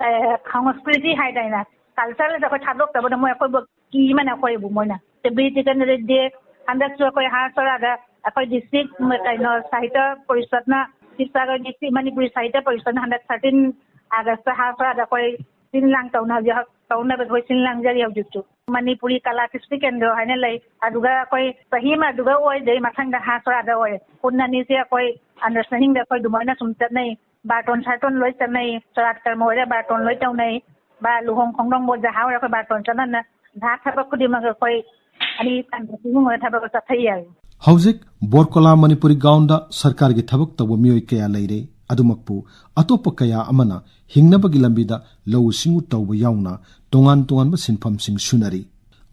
ꯑꯦ, ꯁꯪꯁꯀ꯭ꯔꯤꯇꯤ ꯍꯥꯏꯗꯥꯏꯅꯦ, ꯀꯜꯆꯔꯁꯦ ꯑꯩꯈꯣꯏ ꯊꯥꯗꯣꯛꯇꯕꯗ ꯃꯣꯏ ꯑꯩꯈꯣꯏꯕꯨ ꯀꯤ ꯃꯥꯅꯦ꯫ ꯑꯩꯈꯣꯏꯕꯨ ꯃꯣꯏꯅ ꯁꯦꯕ꯭ꯔꯤ ꯆꯤꯀꯟ ꯔꯦꯗꯤ ꯗꯦ ꯍꯟꯗꯛꯁꯨ ꯑꯩꯈꯣꯏ ꯍꯥꯔ ꯁꯣꯔꯥꯗ ꯑꯩꯈꯣꯏ ꯗꯤꯁꯇ꯭ꯔꯤꯛ ꯀꯩꯅꯣ ꯁꯥꯍꯤꯇ꯭ꯌ ꯄꯔꯤꯁꯠꯅ, ꯁꯤꯕꯁꯥꯒꯔ ꯗꯤꯁꯇ꯭ꯔꯤꯛ ꯃꯅꯤꯄꯨꯔꯤ ꯁꯥꯍꯤꯇ꯭ꯌ ꯄꯔꯤꯁꯠꯅ ꯍꯟꯗꯛ ꯊꯥꯔꯇꯤꯟ ꯑꯥꯒꯁꯇ ꯍꯥꯔ ꯁꯣꯔꯥꯗ ꯑꯩꯈꯣꯏ ꯁꯤꯟ ꯂꯥꯡ ꯇꯧꯅ ꯍꯧꯖꯤꯛ ꯇꯧꯅꯕ ꯑꯩꯈꯣꯏ ꯁꯤꯟ ꯂꯥꯡꯖꯔꯤ ꯍꯧꯖꯤꯛꯁꯨ꯫ ꯃꯅꯤꯄꯨꯔꯤ ꯀꯂꯥ ꯀ꯭ꯔꯤꯁꯇꯤ ꯀꯦꯟꯗ꯭ꯔ ꯍꯥꯏꯅ ꯂꯩ꯫ ꯑꯗꯨꯒ ꯑꯩꯈꯣꯏ ꯆꯍꯤ ꯑꯃ ꯑꯗꯨꯒ ꯑꯣꯏꯗꯩ ꯃꯊꯪꯗ ꯍꯥꯔ ꯁꯣꯔꯥꯗ ꯑꯣꯏ꯫ ꯄꯨꯟ ꯑꯅꯤꯁꯦ ꯑꯩꯈꯣꯏ ꯑꯟꯗꯔꯁꯇꯦꯟꯗꯤꯡꯗ ꯑꯩꯈꯣꯏ ꯑꯗꯨꯃꯥꯏꯅ ꯁꯨꯝ ꯆꯠꯅꯩ꯫ ꯕꯥꯔꯇꯣꯟ ꯁꯥꯔꯇꯣꯟ ꯂꯣꯏ ꯆꯠꯅꯩ꯫ ꯁꯣꯔꯥꯠ ꯀꯔꯃ ꯑꯣꯏꯔꯦ ꯕꯥꯔꯇꯣꯟ ꯂꯣꯏ ꯇꯧꯅꯩ꯫ ꯕꯥ ꯂꯨꯍꯣꯡ ꯈꯣꯡꯗꯣꯡꯕ ꯑꯣꯏꯔꯁꯨ ꯍꯥ ꯑꯣꯏꯔꯦ ꯑꯩꯈꯣꯏ ꯕꯥꯔꯇꯣꯟ ꯆꯠꯅꯅ ꯙꯥ ꯊꯕꯛ ꯈꯨꯗꯤꯡꯃꯛ ꯑꯩꯈꯣꯏ ꯑꯅꯤ ꯄꯥꯟꯕ ꯏꯃꯨꯡ ꯑꯣꯏꯅ ꯊꯕꯛ ꯆꯠꯊꯩ ꯍꯥꯏ꯫ ꯍꯧꯖꯤꯛ ꯕꯣꯔꯀꯣꯂꯥ ꯃꯅꯤꯄꯨꯔꯤ ꯒ꯭ꯔꯥꯎꯟꯗ ꯁꯔꯀꯥꯔꯒꯤ ꯊꯕꯛ ꯇꯧꯕ ꯃꯤꯑꯣꯏ ꯀꯌꯥ ꯂꯩꯔꯦ꯫ ꯑꯗꯨꯃꯛꯄꯨ ꯑꯇꯣꯞꯄ ꯀꯌꯥ ꯑꯃꯅ ꯍꯤꯡꯅꯕꯒꯤ ꯂꯝꯕꯤꯗ ꯂꯧꯎ ꯁꯤꯡꯎ ꯇꯧꯕ ꯌꯥꯎꯅ ꯇꯣꯉꯥꯟ ꯇꯣꯉꯥꯟꯕ ꯁꯤꯟꯐꯝꯁꯤꯡ ꯁꯨꯅꯔꯤ꯫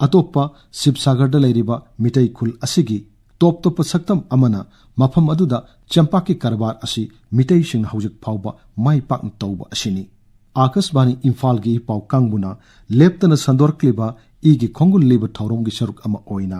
ꯑꯇꯣꯞꯄ ꯁꯤꯕꯁꯥꯒꯔꯗ ꯂꯩꯔꯤꯕ ꯃꯤꯇꯩ ꯈꯨꯜ ꯑꯁꯤꯒꯤ ꯇꯣꯞ ꯇꯣꯞꯄ ꯁꯛꯇꯝ ꯑꯃꯅ ꯃꯐꯝ ꯑꯗꯨꯗ ꯆꯦꯡꯄꯥꯛꯀꯤ ꯀꯔꯕꯥꯔ ꯑꯁꯤ ꯃꯤꯇꯩꯁꯤꯡꯅ ꯍꯧꯖꯤꯛ ꯐꯥꯎꯕ ꯃꯥꯏ ꯄꯥꯛꯅ ꯇꯧꯕ ꯑꯁꯤꯅꯤ꯫ ꯑꯥꯀꯥꯁꯕꯥꯅꯤ ꯏꯝꯐꯥꯜꯒꯤ ꯏ ꯄꯥꯎ ꯀꯥꯡꯕꯨꯅ ꯂꯦꯞꯇꯅ ꯁꯟꯗꯣꯔꯛꯂꯤꯕ ꯏꯒꯤ ꯈꯣꯡꯒꯨꯜ ꯂꯤꯕ ꯊꯧꯔꯝꯒꯤ ꯁꯔꯨꯛ ꯑꯃ ꯑꯣꯏꯅ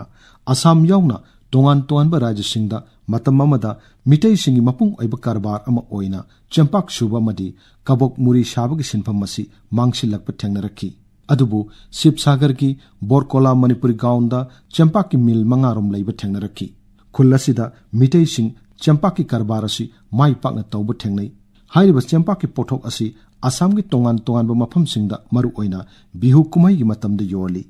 ꯑꯁꯥꯝ ꯌꯥꯎꯅ ꯇꯣꯉꯥꯟ ꯇꯣꯉꯥꯟꯕ ꯔꯥꯖ꯭ꯌꯁꯤꯡꯗ ꯃꯇꯝ ꯑꯃꯗ ꯃꯤꯇꯩꯁꯤꯡꯒꯤ ꯃꯄꯨꯡ ꯑꯣꯏꯕ ꯀꯔꯕꯥꯔ ꯑꯃ ꯑꯣꯏꯅ ꯆꯦꯡꯄꯥꯛ ꯁꯨꯕ ꯑꯃꯗꯤ ꯀꯕꯣꯛ ꯃꯨꯔꯤ ꯁꯥꯕꯒꯤ ꯁꯤꯟꯐꯝ ꯑꯁꯤ ꯃꯥꯡꯁꯤꯜꯂꯛꯄ ꯊꯦꯡꯅꯔꯛꯈꯤ꯫ ꯑꯗꯨꯕꯨ ꯁꯤꯕꯁꯥꯒꯔꯒꯤ ꯕꯣꯔꯀꯣꯂꯥ ꯃꯅꯤꯄꯨꯔꯤ ꯒ꯭ꯔꯥꯎꯟꯗ ꯆꯦꯡꯄꯥꯛꯀꯤ ꯃꯤꯜ ꯃꯉꯥꯔꯣꯝ ꯂꯩꯕ ꯊꯦꯡꯅꯔꯛꯈꯤ꯫ ꯈꯨꯜ ꯑꯁꯤꯗ ꯃꯤꯇꯩꯁꯤꯡ ꯆꯦꯡꯄꯥꯛꯀꯤ ꯀꯔꯕꯥꯔ ꯑꯁꯤ ꯃꯥꯏ ꯄꯥꯛꯅ ꯇꯧꯕ ꯊꯦꯡꯅꯩ꯫ ꯍꯥꯏꯔꯤꯕ ꯆꯦꯡꯄꯥꯛꯀꯤ ꯄꯣꯠꯊꯣꯛ ꯑꯁꯤ ꯑꯁꯥꯝꯒꯤ ꯇꯣꯉꯥꯟ ꯇꯣꯉꯥꯟꯕ ꯃꯐꯝꯁꯤꯡꯗ ꯃꯔꯨꯑꯣꯏꯅ ꯕꯤꯍꯨ ꯀꯨꯝꯍꯩꯒꯤ ꯃꯇꯝꯗ ꯌꯣꯜꯂꯤ꯫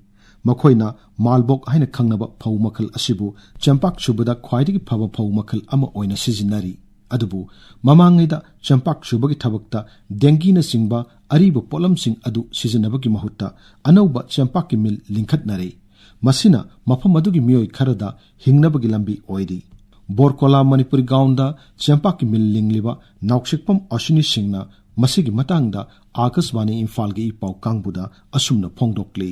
ꯃꯈꯣꯏꯅ ꯃꯥꯜꯕꯣꯛ ꯍꯥꯏꯅ ꯈꯪꯅꯕ ꯐꯧ ꯃꯈꯜ ꯑꯁꯤꯕꯨ ꯆꯦꯡꯄꯥꯛ ꯁꯨꯕꯗ ꯈ꯭ꯋꯥꯏꯗꯒꯤ ꯐꯕ ꯐꯧ ꯃꯈꯜ ꯑꯃ ꯑꯣꯏꯅ ꯁꯤꯖꯤꯟꯅꯔꯤ꯫ ꯑꯗꯨꯕꯨ ꯃꯃꯥꯡꯉꯩꯗ ꯆꯦꯡꯄꯥꯛ ꯁꯨꯕꯒꯤ ꯊꯕꯛꯇ ꯗꯦꯡꯒꯤꯅꯆꯤꯡꯕ ꯑꯔꯤꯕ ꯄꯣꯠꯂꯝꯁꯤꯡ ꯑꯗꯨ ꯁꯤꯖꯤꯟꯅꯕꯒꯤ ꯃꯍꯨꯠꯇ ꯑꯅꯧꯕ ꯆꯦꯡꯄꯥꯛꯀꯤ ꯃꯤꯜ ꯂꯤꯡꯈꯠꯅꯔꯦ꯫ ꯃꯁꯤꯅ ꯃꯐꯝ ꯑꯗꯨꯒꯤ ꯃꯤꯑꯣꯏ ꯈꯔꯗ ꯍꯤꯡꯅꯕꯒꯤ ꯂꯝꯕꯤ ꯑꯣꯏꯔꯤ꯫ ꯕꯣꯔꯀꯣꯂꯥ ꯃꯅꯤꯄꯨꯔꯤ ꯒ꯭ꯔꯥꯎꯟꯗ ꯆꯦꯡꯄꯥꯛꯀꯤ ꯃꯤꯜ ꯂꯤꯡꯂꯤꯕ ꯅꯥꯎꯁꯦꯛꯄꯝ ꯑꯁꯤꯅꯤ ꯁꯤꯡꯅ ꯃꯁꯤꯒꯤ ꯃꯇꯥꯡꯗ ꯑꯥꯀꯥꯁꯕꯥꯅꯤ ꯏꯝꯐꯥꯜꯒꯤ ꯏ ꯄꯥꯎ ꯀꯥꯡꯕꯨꯗ ꯑꯁꯨꯝꯅ ꯐꯣꯡꯗꯣꯛꯂꯤ꯫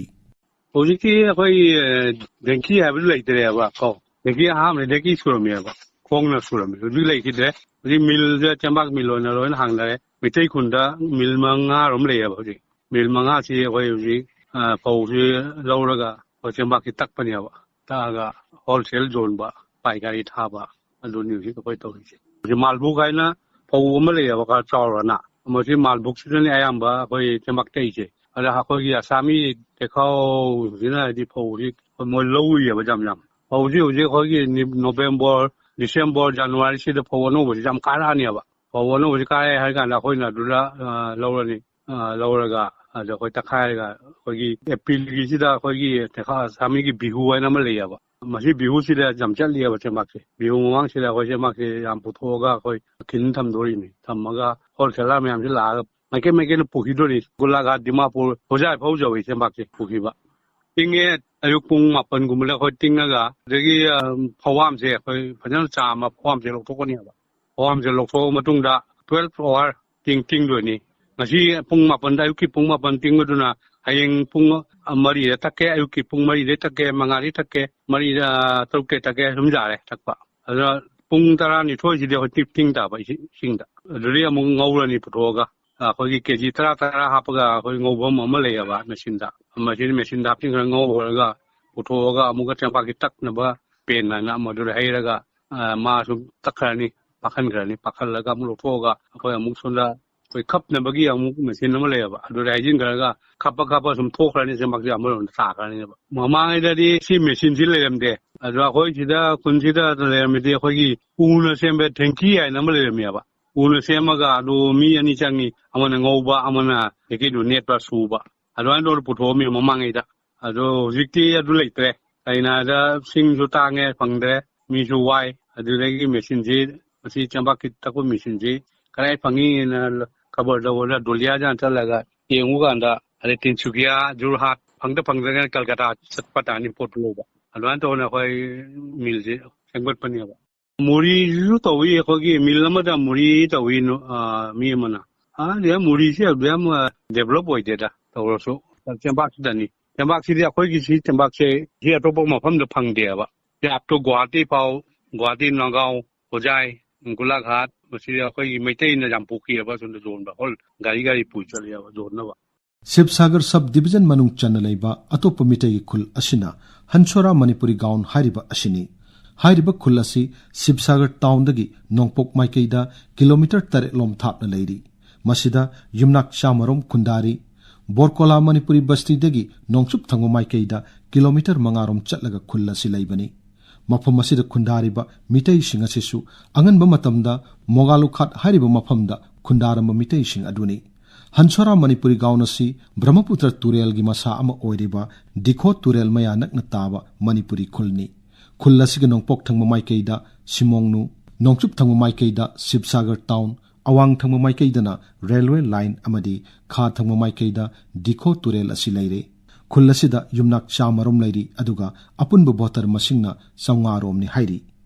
ꯍꯧꯖꯤꯛꯇꯤ ꯑꯩꯈꯣꯏ, ꯑ, ꯗꯦꯡꯀꯤ ꯍꯥꯏꯕꯗꯨ ꯂꯩꯇ꯭ꯔꯦꯕ ꯀꯣ꯫ ꯗꯦꯡꯀꯤ ꯑꯍꯥꯟꯕꯗ ꯗꯦꯡꯀꯤ ꯁꯨꯔꯝꯃꯦꯕ, ꯈꯣꯡꯅ ꯁꯨꯔꯝꯃꯦ꯫ ꯍꯧꯖꯤꯛ ꯂꯩꯈꯤꯗ꯭ꯔꯦ꯫ ꯍꯧꯖꯤꯛ ꯃꯤꯜꯁꯦ ꯆꯦꯡꯄꯥꯛ ꯃꯤꯜ ꯑꯣꯏꯅ ꯂꯣꯏꯅ ꯍꯥꯡꯅꯔꯦ꯫ ꯃꯩꯇꯩ ꯈꯨꯟꯗ ꯃꯤꯜ ꯃꯉꯥꯔꯣꯝ ꯂꯩꯌꯦꯕ ꯍꯧꯖꯤꯛ꯫ ꯃꯤꯜ ꯃꯉꯥꯁꯤ ꯑꯩꯈꯣꯏ ꯍꯧꯖꯤꯛ, ꯑ, ꯐꯧꯁꯤ ꯂꯧꯔꯒ ꯑꯩꯈꯣꯏ ꯆꯦꯡꯄꯥꯛꯁꯤ ꯇꯛꯄꯅꯦꯕ꯫ ꯇꯛꯑꯒ ꯍꯣꯜꯁꯦꯜ ꯌꯣꯟꯕ, ꯄꯥꯏꯀꯥꯔꯤ ꯊꯥꯕ, ꯑꯗꯨꯅꯤ ꯍꯧꯖꯤꯛ ꯑꯩꯈꯣꯏ ꯇꯧꯔꯤꯁꯦ꯫ ꯍꯧꯖꯤꯛ ꯃꯥꯜꯕꯨꯛ ꯍꯥꯏꯅ ꯐꯧ ꯑꯃ ꯂꯩꯌꯦꯕ, ꯈꯔ ꯆꯥꯎꯔꯅ꯫ ꯃꯁꯤ ꯃꯥꯜꯕꯨꯛꯁꯤꯗꯅꯤ ꯑꯌꯥꯝꯕ ꯑꯩꯈꯣꯏ ꯆꯦꯡꯄꯥꯛ ꯇꯛꯏꯁꯦ꯫ ꯑꯗ ꯑꯩꯈꯣꯏꯒꯤ ꯑꯁꯥꯃꯤ ꯆꯦꯈꯥꯎꯁꯤꯅ ꯍꯥꯏꯗꯤ ꯐꯧꯁꯤ ꯃꯣꯏ ꯂꯧ ꯎꯏꯌꯦꯕ ꯌꯥꯝ ꯌꯥꯝ꯫ ꯐꯧꯁꯤ ꯍꯧꯖꯤꯛ ꯑꯩꯈꯣꯏꯒꯤ ꯅꯤ-, ꯅꯣꯕꯦꯝꯕꯔ, ꯗꯤꯁꯦꯝꯕꯔ, ꯖꯅꯋꯥꯔꯤꯁꯤꯗ ꯐꯧ ꯑꯅꯧꯕꯁꯤ ꯌꯥꯝ ꯀꯥꯔꯛꯑꯅꯦꯕ꯫ ꯐꯧ ꯑꯅꯧꯕꯁꯤ ꯀꯥꯔꯛꯑꯦ ꯍꯥꯏ ꯀꯥꯟꯗ ꯑꯩꯈꯣꯏꯅ ꯑꯗꯨꯗ, ꯑ, ꯂꯧꯔꯅꯤ꯫ ꯑ, ꯂꯧꯔꯒ ꯑꯗ ꯑꯩꯈꯣꯏ ꯇꯛꯈꯥꯏꯔꯒ ꯑꯩꯈꯣꯏꯒꯤ ꯑꯦꯄ꯭ꯔꯤꯜꯒꯤꯁꯤꯗ ꯑꯩꯈꯣꯏꯒꯤ ꯆꯦꯈꯥꯎ ꯑꯁꯥꯃꯤꯒꯤ ꯕꯤꯍꯨ ꯍꯥꯏꯅ ꯑꯃ ꯂꯩꯌꯦꯕ꯫ ꯃꯁꯤ ꯕꯤꯍꯨꯁꯤꯗ ꯌꯥꯝ ꯆꯠꯂꯤꯑꯕ ꯆꯦꯡꯄꯥꯛꯁꯦ꯫ ꯕꯤꯍꯨ ꯃꯃꯥꯡꯁꯤꯗ ꯑꯩꯈꯣꯏ ꯆꯦꯡꯄꯥꯛꯁꯦ ꯌꯥꯝ ꯄꯨꯊꯣꯛꯑꯒ ꯑꯩꯈꯣꯏ ꯈꯤꯟ ꯊꯝꯗꯣꯔꯤꯅꯤ꯫ ꯊꯝꯃꯒ ꯍꯣꯜꯁꯦꯂꯔ ꯃꯌꯥꯝꯁꯤ ꯂꯥꯛꯑꯒ ꯃꯥꯏꯀꯩ ꯃꯥꯏꯀꯩꯅ ꯄꯨꯈꯤꯗꯣꯔꯤ꯫ ꯒꯣꯂꯥꯘꯥꯠ, ꯗꯤꯃꯥꯄꯨꯔ, ꯍꯣꯖꯥꯏ ꯐꯥꯎ ꯌꯧꯏ ꯆꯦꯡꯄꯥꯛꯁꯦ ꯄꯨꯈꯤꯕ꯫ ꯇꯤꯡꯉꯦ, ꯑꯌꯨꯛ ꯄꯨꯡ ꯃꯥꯄꯟꯒꯨꯝꯕꯗ ꯑꯩꯈꯣꯏ ꯇꯤꯡꯉꯒ, ꯑꯗꯒꯤ, ꯑ, ꯐꯧꯍꯥꯝꯁꯦ ꯑꯩꯈꯣꯏ ꯐꯖꯅ ꯆꯥꯝꯃ ꯐꯧꯍꯥꯝꯁꯦ ꯂꯧꯊꯣꯛꯀꯅꯤꯕ꯫ ꯐꯧꯍꯥꯝꯁꯦ ꯂꯧꯊꯣꯛꯑ ꯃꯇꯨꯡꯗ twelve hour ꯇꯤꯡ-, ꯇꯤꯡꯗꯣꯏꯅꯤ꯫ ꯉꯁꯤ ꯄꯨꯡ ꯃꯥꯄꯟꯗ, ꯑꯌꯨꯛꯀꯤ ꯄꯨꯡ ꯃꯥꯄꯟ ꯇꯤꯡꯕꯗꯨꯅ ꯍꯌꯦꯡ ꯄꯨꯡ ꯃꯔꯤꯗ ꯊꯛꯀꯦ, ꯑꯌꯨꯛꯀꯤ ꯄꯨꯡ ꯃꯔꯤꯗꯩ ꯊꯛꯀꯦ, ꯃꯉꯥꯗꯩ ꯊꯛꯀꯦ, ꯃꯔꯤꯗ, ꯇꯔꯨꯛꯇꯩ ꯊꯛꯀꯦ, ꯁꯨꯝ ꯌꯥꯔꯦ ꯊꯛꯄ꯫ ꯑꯗꯨꯅ ꯄꯨꯡ ꯇꯔꯥꯅꯤꯊꯣꯏꯁꯤꯗꯤ ꯑꯩꯈꯣꯏ ꯇꯤꯡ ꯇꯥꯕ ꯏꯁꯤꯡ-, ꯏꯁꯤꯡꯗ꯫ ꯑꯗꯨꯗꯩ ꯑꯃꯨꯛ ꯉꯧꯔꯅꯤ ꯄꯨꯊꯣꯛꯑꯒ꯫ ꯑꯩꯈꯣꯏꯒꯤ ꯀꯦ ꯖꯤ ꯇꯔꯥ ꯇꯔꯥ ꯍꯥꯞꯄꯒ ꯑꯩꯈꯣꯏ ꯉꯧꯐꯝ ꯑꯃ ꯂꯩꯌꯦꯕ ꯃꯦꯆꯤꯟꯗ꯫ ꯃꯁꯤꯗ ꯃꯦꯆꯤꯟꯗ ꯍꯥꯞꯆꯤꯟꯈ꯭ꯔꯒ ꯉꯧꯈ꯭ꯔꯒ ꯄꯨꯊꯣꯛꯑꯒ ꯑꯃꯨꯛꯀ ꯆꯦꯡꯄꯥꯛꯀꯤ ꯇꯛꯅꯕ ꯄꯦꯟ ꯍꯥꯏꯅ ꯑꯃꯗꯨꯗ ꯍꯩꯔꯒ, ꯑ, ꯃꯥ ꯁꯨꯝ ꯇꯛꯈ꯭ꯔꯅꯤ, ꯄꯥꯛꯍꯟꯈ꯭ꯔꯅꯤ, ꯄꯥꯛꯍꯜꯂꯒ ꯑꯃꯨꯛ ꯂꯧꯊꯣꯛꯑꯒ ꯑꯩꯈꯣꯏ ꯑꯃꯨꯛ ꯁꯣꯝꯗ ꯑꯩꯈꯣꯏ ꯈꯞꯅꯕꯒꯤ ꯑꯃꯨꯛ ꯃꯦꯆꯤꯟ ꯑꯃ ꯂꯩꯌꯦꯕ, ꯑꯗꯨꯗ ꯍꯩꯖꯤꯟꯈ꯭ꯔꯒ ꯈꯞꯄ ꯈꯞꯄ ꯁꯨꯝ ꯊꯣꯛꯈ꯭ꯔꯅꯤ, ꯆꯦꯡꯄꯥꯛꯁꯦ ꯑꯃꯔꯣꯝꯗ ꯇꯥꯈ꯭ꯔꯅꯦꯕ꯫ ꯃꯃꯥꯡꯉꯩꯗꯗꯤ ꯁꯤ ꯃꯦꯆꯤꯟꯁꯤ ꯂꯩꯔꯝꯗꯦ꯫ ꯑꯗꯣ ꯑꯩꯈꯣꯏ ꯁꯤꯗ ꯈꯨꯟꯁꯤꯗ ꯂꯩꯔꯝꯃꯤꯗꯤ ꯑꯩꯈꯣꯏꯒꯤ ꯎꯅ ꯁꯦꯝꯕ ꯊꯦꯡꯀꯤ ꯍꯥꯏꯅ ꯑꯃ ꯂꯩꯔꯝꯃꯦꯕ꯫ ꯎꯅ ꯁꯦꯝꯃꯒ ꯑꯗꯨ ꯃꯤ ꯑꯅꯤ ꯆꯪꯉꯤ, ꯑꯃꯅ ꯉꯧꯕ, ꯑꯃꯅ ꯆꯦꯡꯀꯤꯗꯨ ꯅꯦꯠꯄ, ꯁꯨꯕ꯫ ꯑꯗꯨꯃꯥꯏꯅ ꯇꯧꯔ ꯄꯨꯊꯣꯛꯑꯝꯃꯤ ꯃꯃꯥꯡꯉꯩꯗ꯫ ꯑꯗꯣ ꯍꯧꯖꯤꯛꯇꯤ ꯑꯗꯨ ꯂꯩꯇ꯭ꯔꯦ꯫ ꯀꯩꯅꯣ ꯍꯥꯏꯗ ꯁꯤꯡꯁꯨ ꯇꯥꯡꯉꯦ, ꯐꯪꯗ꯭ꯔꯦ, ꯃꯤꯁꯨ ꯋꯥꯏ꯫ ꯑꯗꯨꯗꯒꯤ ꯃꯦꯆꯤꯟꯁꯤ ꯃꯁꯤ ꯆꯦꯡꯕꯥꯛꯀꯤ ꯇꯛꯄ ꯃꯦꯆꯤꯟꯁꯤ ꯀꯗꯥꯏ ꯐꯪꯉꯤꯅ ꯈꯕꯔꯗ ꯑꯣꯏꯔ ꯗꯨꯂꯤꯌꯥꯖꯥꯟ ꯆꯠꯂꯒ ꯌꯦꯡꯉꯨ ꯀꯥꯟꯗ, ꯑꯗꯩ ꯇꯤꯟꯁꯨꯀꯤꯌꯥ, ꯖꯨꯔꯍꯥꯠ, ꯐꯪꯗ ꯐꯪꯗ꯭ꯔꯒꯅ ꯀꯜꯀꯇꯥ ꯆꯠꯄ ꯇꯥꯅꯤ ꯄꯣꯠꯇꯨ ꯂꯧꯕ꯫ ꯑꯗꯨꯃꯥꯏꯅ ꯇꯧꯗꯅ ꯑꯩꯈꯣꯏ ꯃꯤꯜꯁꯦ ꯁꯦꯝꯒꯠꯄꯅꯦꯕ꯫ ꯃꯨꯔꯤꯁꯤꯁꯨ ꯇꯧꯏ, ꯑꯩꯈꯣꯏꯒꯤ ꯃꯤꯜ ꯑꯃꯗ ꯃꯨꯔꯤ ꯇꯧꯏ, ꯅꯨ-, ꯑ, ꯃꯤ ꯑꯃꯅ꯫ ꯑꯗꯨꯗ ꯃꯨꯔꯤꯁꯦ ꯑꯗꯨ ꯌꯥꯝ ꯗꯦꯕꯂꯞ ꯑꯣꯏꯗꯦꯗ, ꯇꯧꯔꯁꯨ ꯆꯦꯡꯕꯥꯛꯁꯤꯗꯅꯤ꯫ ꯆꯦꯡꯕꯥꯛꯁꯤꯗꯤ ꯑꯩꯈꯣꯏꯒꯤ ꯁꯤ ꯆꯦꯡꯕꯥꯛꯁꯦ ꯁꯤ ꯑꯇꯣꯞꯄ ꯃꯐꯝꯗ ꯐꯪꯗꯦꯕ꯫ ꯁꯤ ꯑꯞꯇꯣ ꯒꯨꯋꯥꯍꯥꯇꯤ ꯐꯥꯎ, ꯒꯨꯋꯥꯍꯥꯇꯤ, ꯅꯥꯒꯥꯎ, ꯍꯣꯖꯥꯏ, ꯒꯣꯂꯥꯘꯥꯠ, ꯃꯁꯤꯗ ꯑꯩꯈꯣꯏꯒꯤ ꯃꯩꯇꯩꯅ ꯌꯥꯝ ꯄꯨꯈꯤꯑꯕ, ꯑꯁꯣꯝꯗ ꯌꯣꯟꯕ, ꯍꯣꯜ ꯒꯥꯔꯤ ꯒꯥꯔꯤ ꯄꯨ ꯆꯠꯂꯦꯕ ꯌꯣꯟꯅꯕ꯫ ꯁꯤꯕꯁꯥꯒꯔ ꯁꯕ ꯗꯤꯕꯤꯖꯟ ꯃꯅꯨꯡ ꯆꯟꯅ ꯂꯩꯕ ꯑꯇꯣꯞꯄ ꯃꯤꯇꯩꯒꯤ ꯈꯨꯜ ꯑꯁꯤꯅ ꯍꯟꯁꯣꯔꯥ ꯃꯅꯤꯄꯨꯔꯤ ꯒꯥꯎꯟ ꯍꯥꯏꯔꯤꯕ ꯑꯁꯤꯅꯤ꯫ ꯍꯥꯏꯔꯤꯕ ꯈꯨꯜ ꯑꯁꯤ ꯁꯤꯕꯁꯥꯒꯔ ꯇꯥꯎꯟꯗꯒꯤ ꯅꯣꯡꯄꯣꯛ ꯃꯥꯏꯀꯩꯗ ꯀꯤꯂꯣꯃꯤꯇꯔ ꯇꯔꯦꯠ ꯂꯣꯝ ꯊꯥꯞꯅ ꯂꯩꯔꯤ꯫ ꯃꯁꯤꯗ ꯌꯨꯝꯅꯥꯛ ꯆꯥꯃꯔꯣꯝ ꯈꯨꯟꯗꯥꯔꯤ꯫ ꯕꯣꯔꯀꯣꯂꯥ ꯃꯅꯤꯄꯨꯔꯤ ꯕꯁꯇꯤꯗꯒꯤ ꯅꯣꯡꯆꯨꯞ ꯊꯪꯕ ꯃꯥꯏꯀꯩꯗ ꯀꯤꯂꯣꯃꯤꯇꯔ ꯃꯉꯥꯔꯣꯝ ꯆꯠꯂꯒ ꯈꯨꯜ ꯑꯁꯤ ꯂꯩꯕꯅꯤ꯫ ꯃꯐꯝ ꯑꯁꯤꯗ ꯈꯨꯟꯗꯥꯔꯤꯕ ꯃꯤꯇꯩꯁꯤꯡ ꯑꯁꯤꯁꯨ ꯑꯉꯟꯕ ꯃꯇꯝꯗ ꯃꯣꯒꯥꯂꯨꯈꯥꯠ ꯍꯥꯏꯔꯤꯕ ꯃꯐꯝꯗ ꯈꯨꯟꯗꯥꯔꯝꯕ ꯃꯤꯇꯩꯁꯤꯡ ꯑꯗꯨꯅꯤ꯫ ꯍꯟꯁꯣꯔꯥ ꯃꯅꯤꯄꯨꯔꯤ ꯒꯥꯎꯟ ꯑꯁꯤ ꯕ꯭ꯔꯍ꯭ꯃꯄꯨꯇ꯭ꯔ ꯇꯨꯔꯦꯜꯒꯤ ꯃꯁꯥ ꯑꯃ ꯑꯣꯏꯔꯤꯕ ꯗꯤꯈꯣ ꯇꯨꯔꯦꯜ ꯃꯌꯥ ꯅꯛꯅ ꯇꯥꯕ ꯃꯅꯤꯄꯨꯔꯤ ꯈꯨꯜꯅꯤ꯫ ꯈꯨꯜ ꯑꯁꯤꯒꯤ ꯅꯣꯡꯄꯣꯛ ꯊꯪꯕ ꯃꯥꯏꯀꯩꯗ ꯁꯤꯃꯣꯡꯅꯨ, ꯅꯣꯡꯆꯨꯞ ꯊꯪꯕ ꯃꯥꯏꯀꯩꯗ ꯁꯤꯕꯁꯥꯒꯔ ꯇꯥꯎꯟ, ꯑꯋꯥꯡ ꯊꯪꯕ ꯃꯥꯏꯀꯩꯗꯅ ꯔꯦꯜꯋꯦ ꯂꯥꯏꯟ ꯑꯃꯗꯤ ꯈꯥ ꯊꯪꯕ ꯃꯥꯏꯀꯩꯗ ꯗꯤꯈꯣ ꯇꯨꯔꯦꯜ ꯑꯁꯤ ꯂꯩꯔꯦ꯫ ꯈꯨꯜ ꯑꯁꯤꯗ ꯌꯨꯝꯅꯥꯛ ꯆꯥꯃꯔꯣꯝ ꯂꯩꯔꯤ, ꯑꯗꯨꯒ ꯑꯄꯨꯟꯕ ꯚꯣꯇꯔ ꯃꯁꯤꯡꯅ ꯆꯥꯝꯃꯉꯥꯔꯣꯝꯅꯤ ꯍꯥꯏꯔꯤ꯫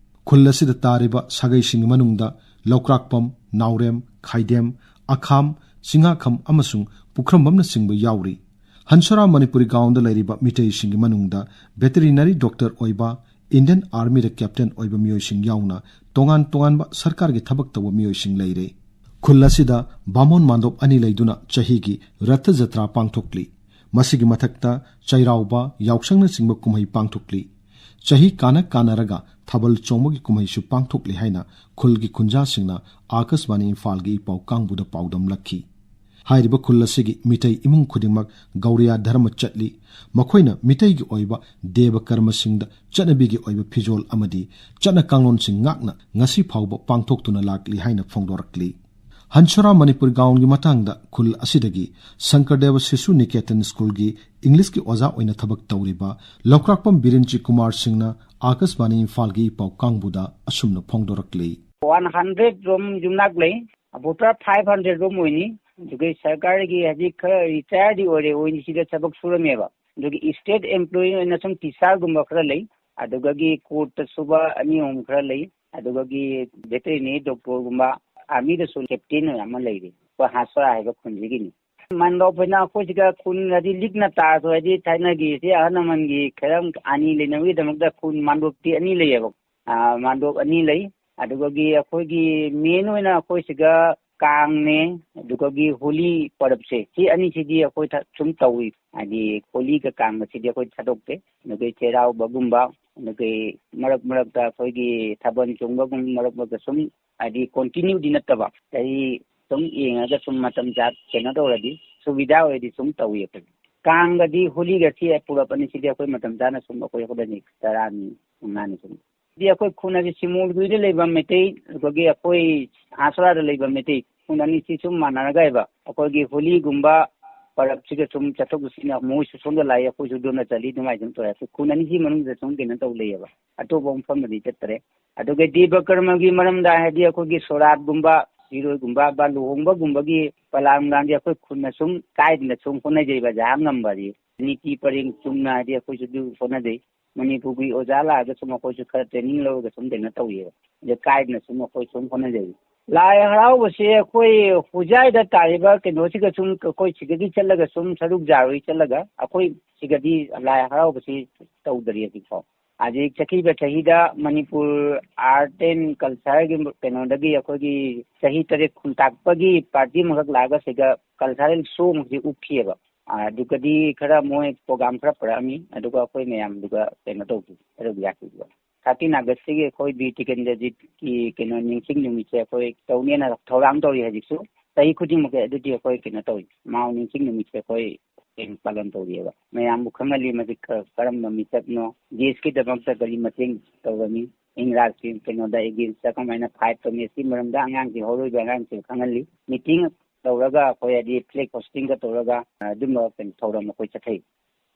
ꯈꯨꯜ ꯑꯁꯤꯗ ꯇꯥꯔꯤꯕ ꯁꯥꯒꯩꯁꯤꯡꯒꯤ ꯃꯅꯨꯡꯗ ꯂꯧꯀ꯭ꯔꯥꯛꯄꯝ, ꯅꯥꯎꯔꯦꯝ, ꯈꯥꯏꯗꯦꯝ, ꯑꯈꯥꯝ, ꯆꯤꯡꯉꯥꯈꯝ ꯑꯃꯁꯨꯡ ꯄꯨꯈ꯭ꯔꯝꯕꯝꯅꯆꯤꯡꯕ ꯌꯥꯎꯔꯤ꯫ ꯍꯟꯁꯣꯔꯥ ꯃꯅꯤꯄꯨꯔꯤ ꯒꯥꯎꯟꯗ ꯂꯩꯔꯤꯕ ꯃꯤꯇꯩꯁꯤꯡꯒꯤ ꯃꯅꯨꯡꯗ ꯚꯦꯇꯦꯔꯤꯅꯔꯤ ꯗꯣꯛꯇꯔ ꯑꯣꯏꯕ, ꯏꯟꯗꯤꯌꯟ ꯑꯥꯔꯃꯤꯗ ꯀꯦꯞꯇꯦꯟ ꯑꯣꯏꯕ ꯃꯤꯑꯣꯏꯁꯤꯡ ꯌꯥꯎꯅ ꯇꯣꯉꯥꯟ ꯇꯣꯉꯥꯟꯕ ꯁꯔꯀꯥꯔꯒꯤ ꯊꯕꯛ ꯇꯧꯕ ꯃꯤꯑꯣꯏꯁꯤꯡ ꯂꯩꯔꯦ꯫ ꯈꯨꯜ ꯑꯁꯤꯗ ꯕꯥꯃꯣꯟ ꯃꯥꯟꯗꯣꯞ ꯑꯅꯤ ꯂꯩꯗꯨꯅ ꯆꯍꯤꯒꯤ ꯔꯊ ꯖꯇ꯭ꯔꯥ ꯄꯥꯡꯊꯣꯛꯂꯤ꯫ ꯃꯁꯤꯒꯤ ꯃꯊꯛꯇ ꯆꯩꯔꯥꯎꯕ, ꯌꯥꯎꯁꯪꯅꯆꯤꯡꯕ ꯀꯨꯝꯍꯩ ꯄꯥꯡꯊꯣꯛꯂꯤ꯫ ꯆꯍꯤ ꯀꯥꯟꯅ ꯀꯥꯟꯅꯔꯒ ꯊꯥꯕꯜ ꯆꯣꯡꯕꯒꯤ ꯀꯨꯝꯍꯩꯁꯨ ꯄꯥꯡꯊꯣꯛꯂꯤ ꯍꯥꯏꯅ ꯈꯨꯜꯒꯤ ꯈꯨꯟꯖꯥꯁꯤꯡꯅ ꯑꯥꯀꯥꯁꯕꯥꯅꯤ ꯏꯝꯐꯥꯜꯒꯤ ꯏ ꯄꯥꯎ ꯀꯥꯡꯕꯨꯗ ꯄꯥꯎꯗꯝꯂꯛꯈꯤ꯫ ꯍꯥꯏꯔꯤꯕ ꯈꯨꯜ ꯑꯁꯤꯒꯤ ꯃꯤꯇꯩ ꯏꯃꯨꯡ ꯈꯨꯗꯤꯡꯃꯛ ꯒꯧꯔꯤꯌꯥ ꯙꯔꯃ ꯆꯠꯂꯤ꯫ ꯃꯈꯣꯏꯅ ꯃꯤꯇꯩꯒꯤ ꯑꯣꯏꯕ ꯗꯦꯕ ꯀꯔꯃꯁꯤꯡꯗ ꯆꯠꯅꯕꯤꯒꯤ ꯑꯣꯏꯕ ꯐꯤꯖꯣꯜ ꯑꯃꯗꯤ ꯆꯠꯅ ꯀꯥꯡꯂꯣꯟꯁꯤꯡ ꯉꯥꯛꯅ ꯉꯁꯤ ꯐꯥꯎꯕ ꯄꯥꯡꯊꯣꯛꯇꯨꯅ ꯂꯥꯛꯂꯤ ꯍꯥꯏꯅ ꯐꯣꯡꯗꯣꯔꯛꯂꯤ꯫ ꯍꯟꯁꯣꯔꯥ ꯃꯅꯤꯄꯨꯔꯤ ꯒꯥꯎꯟꯒꯤ ꯃꯇꯥꯡꯗ ꯈꯨꯜ ꯑꯁꯤꯗꯒꯤ ꯁꯪꯀꯔꯗꯦꯕ ꯁꯤꯁꯨ ꯅꯤꯀꯦꯇꯟ ꯁ꯭ꯀꯨꯜꯒꯤ ꯏꯪꯂꯤꯁꯀꯤ ꯑꯣꯖꯥ ꯑꯣꯏꯅ ꯊꯕꯛ ꯇꯧꯔꯤꯕ ꯂꯧꯀ꯭ꯔꯥꯛꯄꯝ ꯕꯤꯔꯦꯟꯖꯤ ꯀꯨꯃꯥꯔ ꯁꯤꯡꯅ ꯑꯥꯀꯥꯁꯕꯥꯅꯤ ꯏꯝꯐꯥꯜꯒꯤ ꯏ ꯄꯥꯎ ꯀꯥꯡꯕꯨꯗ ꯑꯁꯨꯝꯅ ꯐꯣꯡꯗꯣꯔꯛꯂꯤ꯫ ꯋꯥꯟ ꯍꯟꯗ꯭ꯔꯦꯗ ꯔꯣꯝ ꯌꯨꯝꯅꯥꯛ ꯂꯩ꯫ ꯚꯣꯇꯔ ꯐꯥꯏꯚ ꯍꯟꯗ꯭ꯔꯦꯗ ꯔꯣꯝ ꯑꯣꯏꯅꯤ꯫ ꯑꯗꯨꯒ ꯁꯔꯀꯥꯔꯒꯤ ꯍꯧꯖꯤꯛ ꯈꯔ ꯔꯤꯇꯥꯌꯔꯗꯤ ꯑꯣꯏꯔꯦ, ꯑꯣꯏꯅꯤ ꯁꯤꯗ ꯊꯕꯛ ꯁꯨꯔꯝꯃꯦꯕ꯫ ꯑꯗꯨꯒ ꯁ꯭ꯇꯦꯠ ꯑꯦꯝꯄ꯭ꯂꯣꯌꯤ ꯑꯣꯏꯅ ꯁꯨꯝ ꯇꯤꯆꯔꯒꯨꯝꯕ ꯈꯔ ꯂꯩ꯫ ꯑꯗꯨꯒꯒꯤ ꯀꯣꯔꯠꯇ ꯁꯨꯕ ꯑꯅꯤ ꯑꯍꯨꯝ ꯈꯔ ꯂꯩ꯫ ꯑꯗꯨꯒꯒꯤ ꯚꯦꯇꯔꯤꯅꯔꯤ ꯗꯣꯛꯇꯔꯒꯨꯝꯕ, ꯑꯥꯔꯃꯤꯗꯁꯨ ꯀꯦꯞꯇꯦꯟ ꯑꯣꯏꯅ ꯑꯃ ꯂꯩꯔꯤ꯫ ꯑꯩꯈꯣꯏ ꯍꯥꯁꯔꯥ ꯍꯥꯏꯕ ꯈꯨꯟꯁꯤꯒꯤꯅꯤ꯫ ꯃꯥꯟꯗꯣꯞ ꯍꯥꯏꯅ ꯑꯩꯈꯣꯏꯁꯤꯒ ꯈꯨꯟ ꯍꯥꯏꯗꯤ ꯂꯤꯛꯅ ꯇꯥꯔꯁꯨ ꯍꯥꯏꯗꯤ ꯊꯥꯏꯅꯒꯤ ꯏꯆꯦ ꯑꯍꯜ ꯂꯃꯟꯒꯤ ꯈꯔ ꯑꯅꯤ ꯂꯩꯅꯕꯒꯤꯗꯃꯛꯇ ꯈꯨꯟ ꯃꯥꯟꯗꯣꯞꯇꯤ ꯑꯅꯤ ꯂꯩꯌꯦꯕ꯫ ꯑꯥ, ꯃꯥꯟꯗꯣꯞ ꯑꯅꯤ ꯂꯩ꯫ ꯑꯗꯨꯒꯒꯤ ꯑꯩꯈꯣꯏꯒꯤ ꯃꯦꯟ ꯑꯣꯏꯅ ꯑꯩꯈꯣꯏ ꯁꯤꯒ ꯀꯥꯡꯅꯦ, ꯑꯗꯨꯒꯒꯤ ꯍꯣꯂꯤ ꯄꯔꯕꯁꯦ, ꯁꯤ ꯑꯅꯤꯁꯤꯗꯤ ꯑꯩꯈꯣꯏ ꯊ-, ꯁꯨꯝ ꯇꯧꯏ꯫ ꯍꯥꯏꯗꯤ ꯍꯣꯂꯤꯒ ꯀꯥꯡꯒꯁꯤꯗꯤ ꯑꯩꯈꯣꯏ ꯊꯥꯗꯣꯛꯇꯦ꯫ ꯑꯗꯨꯒ ꯆꯩꯔꯥꯎꯕꯒꯨꯝꯕ, ꯑꯗꯨꯒ ꯃꯔꯛ ꯃꯔꯛꯇ ꯑꯩꯈꯣꯏꯒꯤ ꯊꯥꯕꯜ ꯆꯣꯡꯕꯒꯨꯝꯕ ꯃꯔꯛ ꯃꯔꯛꯇ ꯁꯨꯝ, ꯍꯥꯏꯗꯤ ꯀꯣꯟꯇꯤꯅ꯭ꯌꯨꯗꯤ ꯅꯠꯇꯕ, ꯆꯍꯤ ꯁꯨꯝ ꯌꯦꯡꯉꯒ ꯁꯨꯝ ꯃꯇꯝ ꯆꯥ-, ꯀꯩꯅꯣ ꯇꯧꯔꯗꯤ, ꯁꯨꯕꯤꯗꯥ ꯑꯣꯏꯔꯗꯤ ꯁꯨꯝ ꯇꯧꯏ ꯑꯩꯈꯣꯏ꯫ ꯀꯥꯡꯒꯗꯤ ꯍꯣꯂꯤꯒꯁꯤ ꯄꯨꯔꯛꯄꯅꯤ, ꯁꯤꯗꯤ ꯑꯩꯈꯣꯏ ꯃꯇꯝ ꯆꯥꯅ ꯁꯨꯝ ꯑꯩꯈꯣꯏ ꯍꯣꯠꯅꯅꯤ, ꯇꯔꯥꯅꯤ, ꯃꯉꯥꯅꯤ ꯁꯨꯝ꯫ ꯍꯥꯏꯗꯤ ꯑꯩꯈꯣꯏ ꯈꯨꯟ ꯑꯁꯤ ꯁꯤꯃꯣꯟꯒꯨꯔꯤꯗ ꯂꯩꯕ ꯃꯩꯇꯩ, ꯑꯗꯨꯗꯒꯤ ꯑꯩꯈꯣꯏ ꯍꯥꯁꯔꯥꯗ ꯂꯩꯕ ꯃꯩꯇꯩ, ꯈꯨꯟ ꯑꯅꯤꯁꯤ ꯁꯨꯝ ꯃꯥꯟꯅꯔꯒ ꯍꯥꯏꯕ, ꯑꯩꯈꯣꯏꯒꯤ ꯍꯣꯂꯤꯒꯨꯝꯕ ꯄꯔꯕꯁꯤꯒ ꯁꯨꯝ ꯆꯠꯊꯣꯛ ꯆꯠꯁꯤꯟ, ꯃꯣꯏꯁꯨ ꯁꯣꯝꯗ ꯂꯥꯛꯏ, ꯑꯩꯈꯣꯏꯁꯨ ꯑꯗꯣꯝꯗ ꯆꯠꯂꯤ, ꯑꯗꯨꯃꯥꯏꯅ ꯁꯨꯝ ꯇꯧꯋꯦ꯫ ꯑꯩꯈꯣꯏ ꯈꯨꯟ ꯑꯅꯤꯁꯤ ꯃꯅꯨꯡꯗ ꯁꯨꯝ ꯀꯩꯅꯣ ꯇꯧ ꯂꯩꯌꯦꯕ, ꯑꯇꯣꯞꯄ ꯃꯐꯝꯗꯗꯤ ꯆꯠꯇꯔꯦ꯫ ꯑꯗꯨꯒ ꯗꯦꯕ ꯀꯔꯃꯒꯤ ꯃꯔꯝꯗ ꯍꯥꯏꯗꯤ ꯑꯩꯈꯣꯏꯒꯤ ꯁꯣꯔꯥꯠꯀꯨꯝꯕ, ꯐꯤꯔꯣꯏꯒꯨꯝꯕ, ꯕꯥ ꯂꯨꯍꯣꯡꯕꯒꯨꯝꯕꯒꯤ ꯄꯂꯥꯟꯒꯥꯟꯗꯤ ꯑꯩꯈꯣꯏ ꯈꯨꯟꯅ ꯁꯨꯝ ꯀꯥꯏꯗꯅ ꯁꯨꯝ ꯍꯣꯠꯅꯖꯩꯕ, ꯖꯍꯥ ꯉꯝꯕꯗꯤ ꯅꯤꯇꯤ ꯄꯔꯦꯡ ꯆꯨꯝꯅ ꯍꯥꯏꯗꯤ ꯑꯩꯈꯣꯏꯁꯨ ꯑꯗꯨ ꯍꯣꯠꯅꯖꯩ꯫ ꯃꯅꯤꯄꯨꯔꯒꯤ ꯑꯣꯖꯥ ꯂꯥꯛꯑꯒ ꯁꯨꯝ ꯑꯩꯈꯣꯏꯁꯨ ꯈꯔ ꯇ꯭ꯔꯦꯅꯤꯡ ꯂꯧꯔꯒ ꯁꯨꯝ ꯀꯩꯅꯣ ꯇꯧꯋꯦꯕ꯫ ꯑꯗ ꯀꯥꯏꯗꯅ ꯁꯨꯝ ꯑꯩꯈꯣꯏ ꯁꯨꯝ ꯍꯣꯠꯅꯖꯩ꯫ ꯂꯥꯏ ꯍꯔꯥꯎꯕꯁꯦ ꯑꯩꯈꯣꯏ ꯍꯣꯖꯥꯏꯗ ꯇꯥꯔꯤꯕ ꯀꯩꯅꯣꯁꯤꯒ ꯁꯨꯝ ꯑꯩꯈꯣꯏ ꯁꯤꯗꯒꯤ ꯆꯠꯂꯒ ꯁꯨꯝ ꯁꯔꯨꯛ ꯌꯥꯔꯨꯏ ꯆꯠꯂꯒ ꯑꯩꯈꯣꯏ ꯁꯤꯒꯗꯤ ꯂꯥꯏ ꯍꯔꯥꯎꯕꯁꯤ ꯇꯧꯗꯔꯤ ꯍꯧꯖꯤꯛꯐꯥꯎ꯫ ꯍꯧꯖꯤꯛ ꯆꯠꯈꯤꯕ ꯆꯍꯤꯗ ꯃꯅꯤꯄꯨꯔ ꯑꯥꯔꯠ ꯑꯦꯟ ꯀꯜꯆꯔꯒꯤ ꯀꯩꯅꯣꯗꯒꯤ ꯑꯩꯈꯣꯏꯒꯤ ꯆꯍꯤ ꯇꯔꯦꯠ ꯈꯨꯟꯇꯥꯛꯄꯒꯤ ꯄꯥꯔꯇꯤ ꯑꯃꯈꯛ ꯂꯥꯛꯑꯒ ꯁꯤꯗ ꯀꯜꯆꯔꯦꯜ ꯁꯣ ꯑꯃꯁꯨ ꯎꯠꯈꯤꯑꯕ꯫ ꯑꯗꯨꯒꯗꯤ ꯈꯔ ꯃꯣꯏ ꯄ꯭ꯔꯣꯒꯥꯝ ꯈꯔ ꯄꯨꯔꯛꯑꯝꯃꯤ, ꯑꯗꯨꯒ ꯑꯩꯈꯣꯏ ꯃꯌꯥꯝꯗꯨꯒ ꯀꯩꯅꯣ ꯇꯧꯈꯤ, ꯈꯔ ꯌꯥꯈꯤꯕ꯫ ꯊꯥꯔꯇꯤꯟ ꯑꯥꯒꯁꯇꯒꯤ ꯑꯩꯈꯣꯏ ꯕꯤꯔ ꯇꯤꯀꯦꯟꯗ꯭ꯔꯖꯤꯠꯀꯤ ꯀꯩꯅꯣ ꯅꯤꯡꯁꯤꯡ ꯅꯨꯃꯤꯠꯁꯦ ꯑꯩꯈꯣꯏ ꯇꯧꯅꯦꯅ ꯊꯧꯔꯥꯡ ꯇꯧꯔꯤ ꯍꯧꯖꯤꯛꯁꯨ꯫ ꯆꯍꯤ ꯈꯨꯗꯤꯡꯃꯛꯀꯤ ꯑꯗꯨꯗꯤ ꯑꯩꯈꯣꯏ ꯀꯩꯅꯣ ꯇꯧꯏ, ꯃꯥꯎ ꯅꯤꯡꯁꯤꯡ ꯅꯨꯃꯤꯠꯁꯦ ꯑꯩꯈꯣꯏ ꯄꯥꯂꯟ ꯇꯧꯔꯤꯑꯕ꯫ ꯃꯌꯥꯝꯕꯨ ꯈꯪꯍꯜꯂꯤ ꯃꯁꯤ ꯀ-, ꯀꯔꯝꯕ ꯃꯤꯁꯛꯅꯣ, ꯗꯦꯁꯀꯤꯗꯃꯛꯇ ꯀꯔꯤ ꯃꯇꯦꯡ ꯇꯧꯔꯝꯃꯤ, ꯏꯪꯔꯥꯖꯀꯤ ꯀꯩꯅꯣꯗ ꯑꯦꯒꯦꯟꯁꯇ ꯀꯃꯥꯏꯅ ꯐꯥꯏꯠ ꯇꯧꯅꯤ, ꯁꯤ ꯃꯔꯝꯗ ꯑꯉꯥꯡꯁꯤꯡ, ꯍꯧꯔꯛꯏꯕ ꯑꯉꯥꯡꯁꯤꯡ ꯈꯪꯍꯜꯂꯤ꯫ ꯃꯤꯇꯤꯡ ꯇꯧꯔꯒ ꯑꯩꯈꯣꯏ ꯍꯥꯏꯗꯤ ꯐ꯭ꯂꯦꯛ ꯍꯣꯁꯇꯤꯡꯒ ꯇꯧꯔꯒ ꯑꯗꯨꯝꯕ ꯀꯩꯅꯣ ꯊꯧꯔꯝ ꯑꯩꯈꯣꯏ ꯆꯠꯊꯩ꯫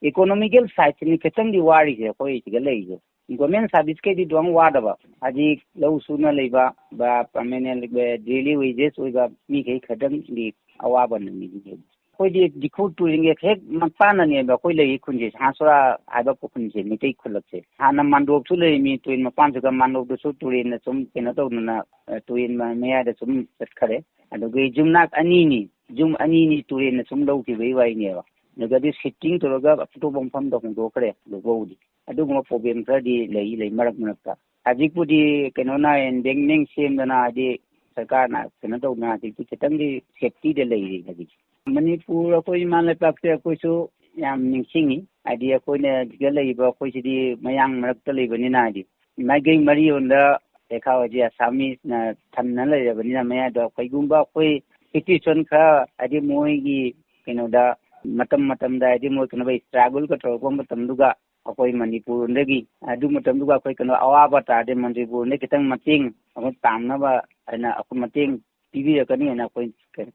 ꯏꯀꯣꯅꯣꯃꯤꯀꯦꯜ ꯁꯥꯏꯠꯁꯤꯅꯤ ꯈꯤꯇꯪꯗꯤ ꯋꯥꯔꯤꯁꯦ ꯑꯩꯈꯣꯏ ꯁꯤꯗ ꯂꯩꯔꯤꯁꯦ꯫ ꯒꯣꯔꯃꯦꯟ ꯁꯥꯔꯚꯤꯁꯀꯩꯗꯤ ꯑꯗꯨꯝ ꯋꯥꯗꯕ, ꯍꯥꯏꯗꯤ ꯂꯧ ꯁꯨꯅ ꯂꯩꯕ, ꯕ-, ꯄꯔꯃꯦꯅꯦꯟ, ꯕ-, ꯗꯦꯂꯤ ꯋꯦꯖꯦꯁ ꯑꯣꯏꯕ ꯃꯤꯈꯩ ꯈꯛꯇꯪꯗꯤ ꯑꯋꯥꯕ ꯅꯪꯉꯤ꯫ ꯑꯩꯈꯣꯏꯗꯤ ꯗꯤꯈꯨ ꯇꯨꯔꯦꯟꯒꯤ ꯍꯦꯛ ꯃꯄꯥꯟꯅꯅꯦꯕ ꯑꯩꯈꯣꯏ ꯂꯩꯔꯤ ꯈꯨꯟꯁꯦ, ꯁꯍꯥꯟꯁꯣꯔꯥ ꯍꯥꯏꯕ ꯈꯨꯟꯁꯦ, ꯃꯩꯇꯩ ꯈꯨꯜꯂꯛꯁꯦ꯫ ꯍꯥꯟꯅ ꯃꯥꯟꯗꯣꯞꯁꯨ ꯂꯩꯔꯝꯃꯤ, ꯇꯨꯔꯦꯟ ꯃꯄꯥꯟꯁꯤꯒ ꯃꯥꯟꯗꯣꯞꯇꯁꯨ ꯇꯨꯔꯦꯟꯅ ꯁꯨꯝ ꯀꯩꯅꯣ ꯇꯧꯗꯅ, ꯑ, ꯇꯨꯔꯦꯟ ꯃ-, ꯃꯌꯥꯏꯗ ꯁꯨꯝ ꯆꯠꯈꯔꯦ꯫ ꯑꯗꯨꯒꯤ ꯌꯨꯝꯅꯥꯛ ꯑꯅꯤꯅꯤ, ꯌꯨꯝ ꯑꯅꯤꯅꯤ ꯇꯨꯔꯦꯟꯅ ꯁꯨꯝ ꯂꯧꯈꯤꯕꯒꯤ ꯋꯥꯔꯤꯅꯦꯕ꯫ ꯑꯗꯨꯒꯗꯤ ꯁꯤꯐꯇꯤꯡ ꯇꯧꯔꯒ ꯑꯇꯣꯞꯄ ꯃꯐꯝꯗ ꯍꯣꯡꯗꯣꯛꯈ꯭ꯔꯦ ꯂꯨꯄꯧꯗꯤ꯫ ꯑꯗꯨꯒꯨꯝꯕ ꯄ꯭ꯔꯣꯕ꯭ꯂꯦꯝ ꯈꯔꯗꯤ ꯂꯩ, ꯂꯩ ꯃꯔꯛ ꯃꯔꯛꯇ꯫ ꯍꯧꯖꯤꯛꯄꯨꯗꯤ ꯀꯩꯅꯣꯅ embankment ꯁꯦꯝꯗꯅ, ꯍꯥꯏꯗꯤ ꯁꯔꯀꯥꯔꯅ ꯀꯩꯅꯣ ꯇꯧꯗꯅ ꯍꯧꯖꯤꯛꯇꯤ ꯈꯤꯇꯪꯗꯤ ꯁꯦꯐꯇꯤꯗ ꯂꯩꯔꯤ ꯍꯧꯖꯤꯛ꯫ ꯃꯅꯤꯄꯨꯔ ꯑꯩꯈꯣꯏ ꯏꯃꯥ ꯂꯩꯄꯥꯛꯁꯦ ꯑꯩꯈꯣꯏꯁꯨ ꯌꯥꯝ ꯅꯤꯡꯁꯤꯡꯉꯤ꯫ ꯍꯥꯏꯗꯤ ꯑꯩꯈꯣꯏꯅ ꯁꯤꯗ ꯂꯩꯔꯤꯕ, ꯑꯩꯈꯣꯏꯁꯤꯗꯤ ꯃꯌꯥꯡ ꯃꯔꯛꯇ ꯂꯩꯕꯅꯤꯅ, ꯍꯥꯏꯗꯤ ꯃꯥꯏꯀꯩ ꯃꯔꯤꯔꯣꯝꯗ ꯂꯩꯈꯥ ꯍꯣꯏꯁꯦ ꯑꯁꯥꯃꯤꯁꯅ ꯊꯟꯅ ꯂꯩꯔꯕꯅꯤꯅ, ꯃꯌꯥꯏꯗ ꯀꯩꯒꯨꯝꯕ ꯑꯩꯈꯣꯏ situation ꯈꯔ, ꯍꯥꯏꯗꯤ ꯃꯣꯏꯒꯤ ꯀꯩꯅꯣꯗ ꯃꯇꯝ ꯃꯇꯝꯗ, ꯍꯥꯏꯗꯤ ꯃꯣꯏ ꯀꯩꯅꯣ struggle ꯀ ꯇꯧꯔꯛꯄ ꯃꯇꯝꯗꯨꯒ ꯑꯩꯈꯣꯏ ꯃꯅꯤꯄꯨꯔꯗꯒꯤ ꯑꯗꯨ ꯃꯇꯝꯗꯨꯒ ꯑꯩꯈꯣꯏ ꯀꯩꯅꯣ ꯑꯋꯥꯕ ꯇꯥꯔꯗꯤ ꯃꯅꯤꯄꯨꯔꯗ ꯈꯤꯇꯪ ꯃꯇꯦꯡ ꯑꯩꯈꯣꯏ ꯄꯥꯡꯅꯕ ꯍꯥꯏꯅ ꯑꯩꯈꯣꯏ ꯃꯇꯦꯡ ꯄꯤꯕꯤꯔꯛꯀꯅꯤ ꯍꯥꯏꯅ ꯑꯩꯈꯣꯏ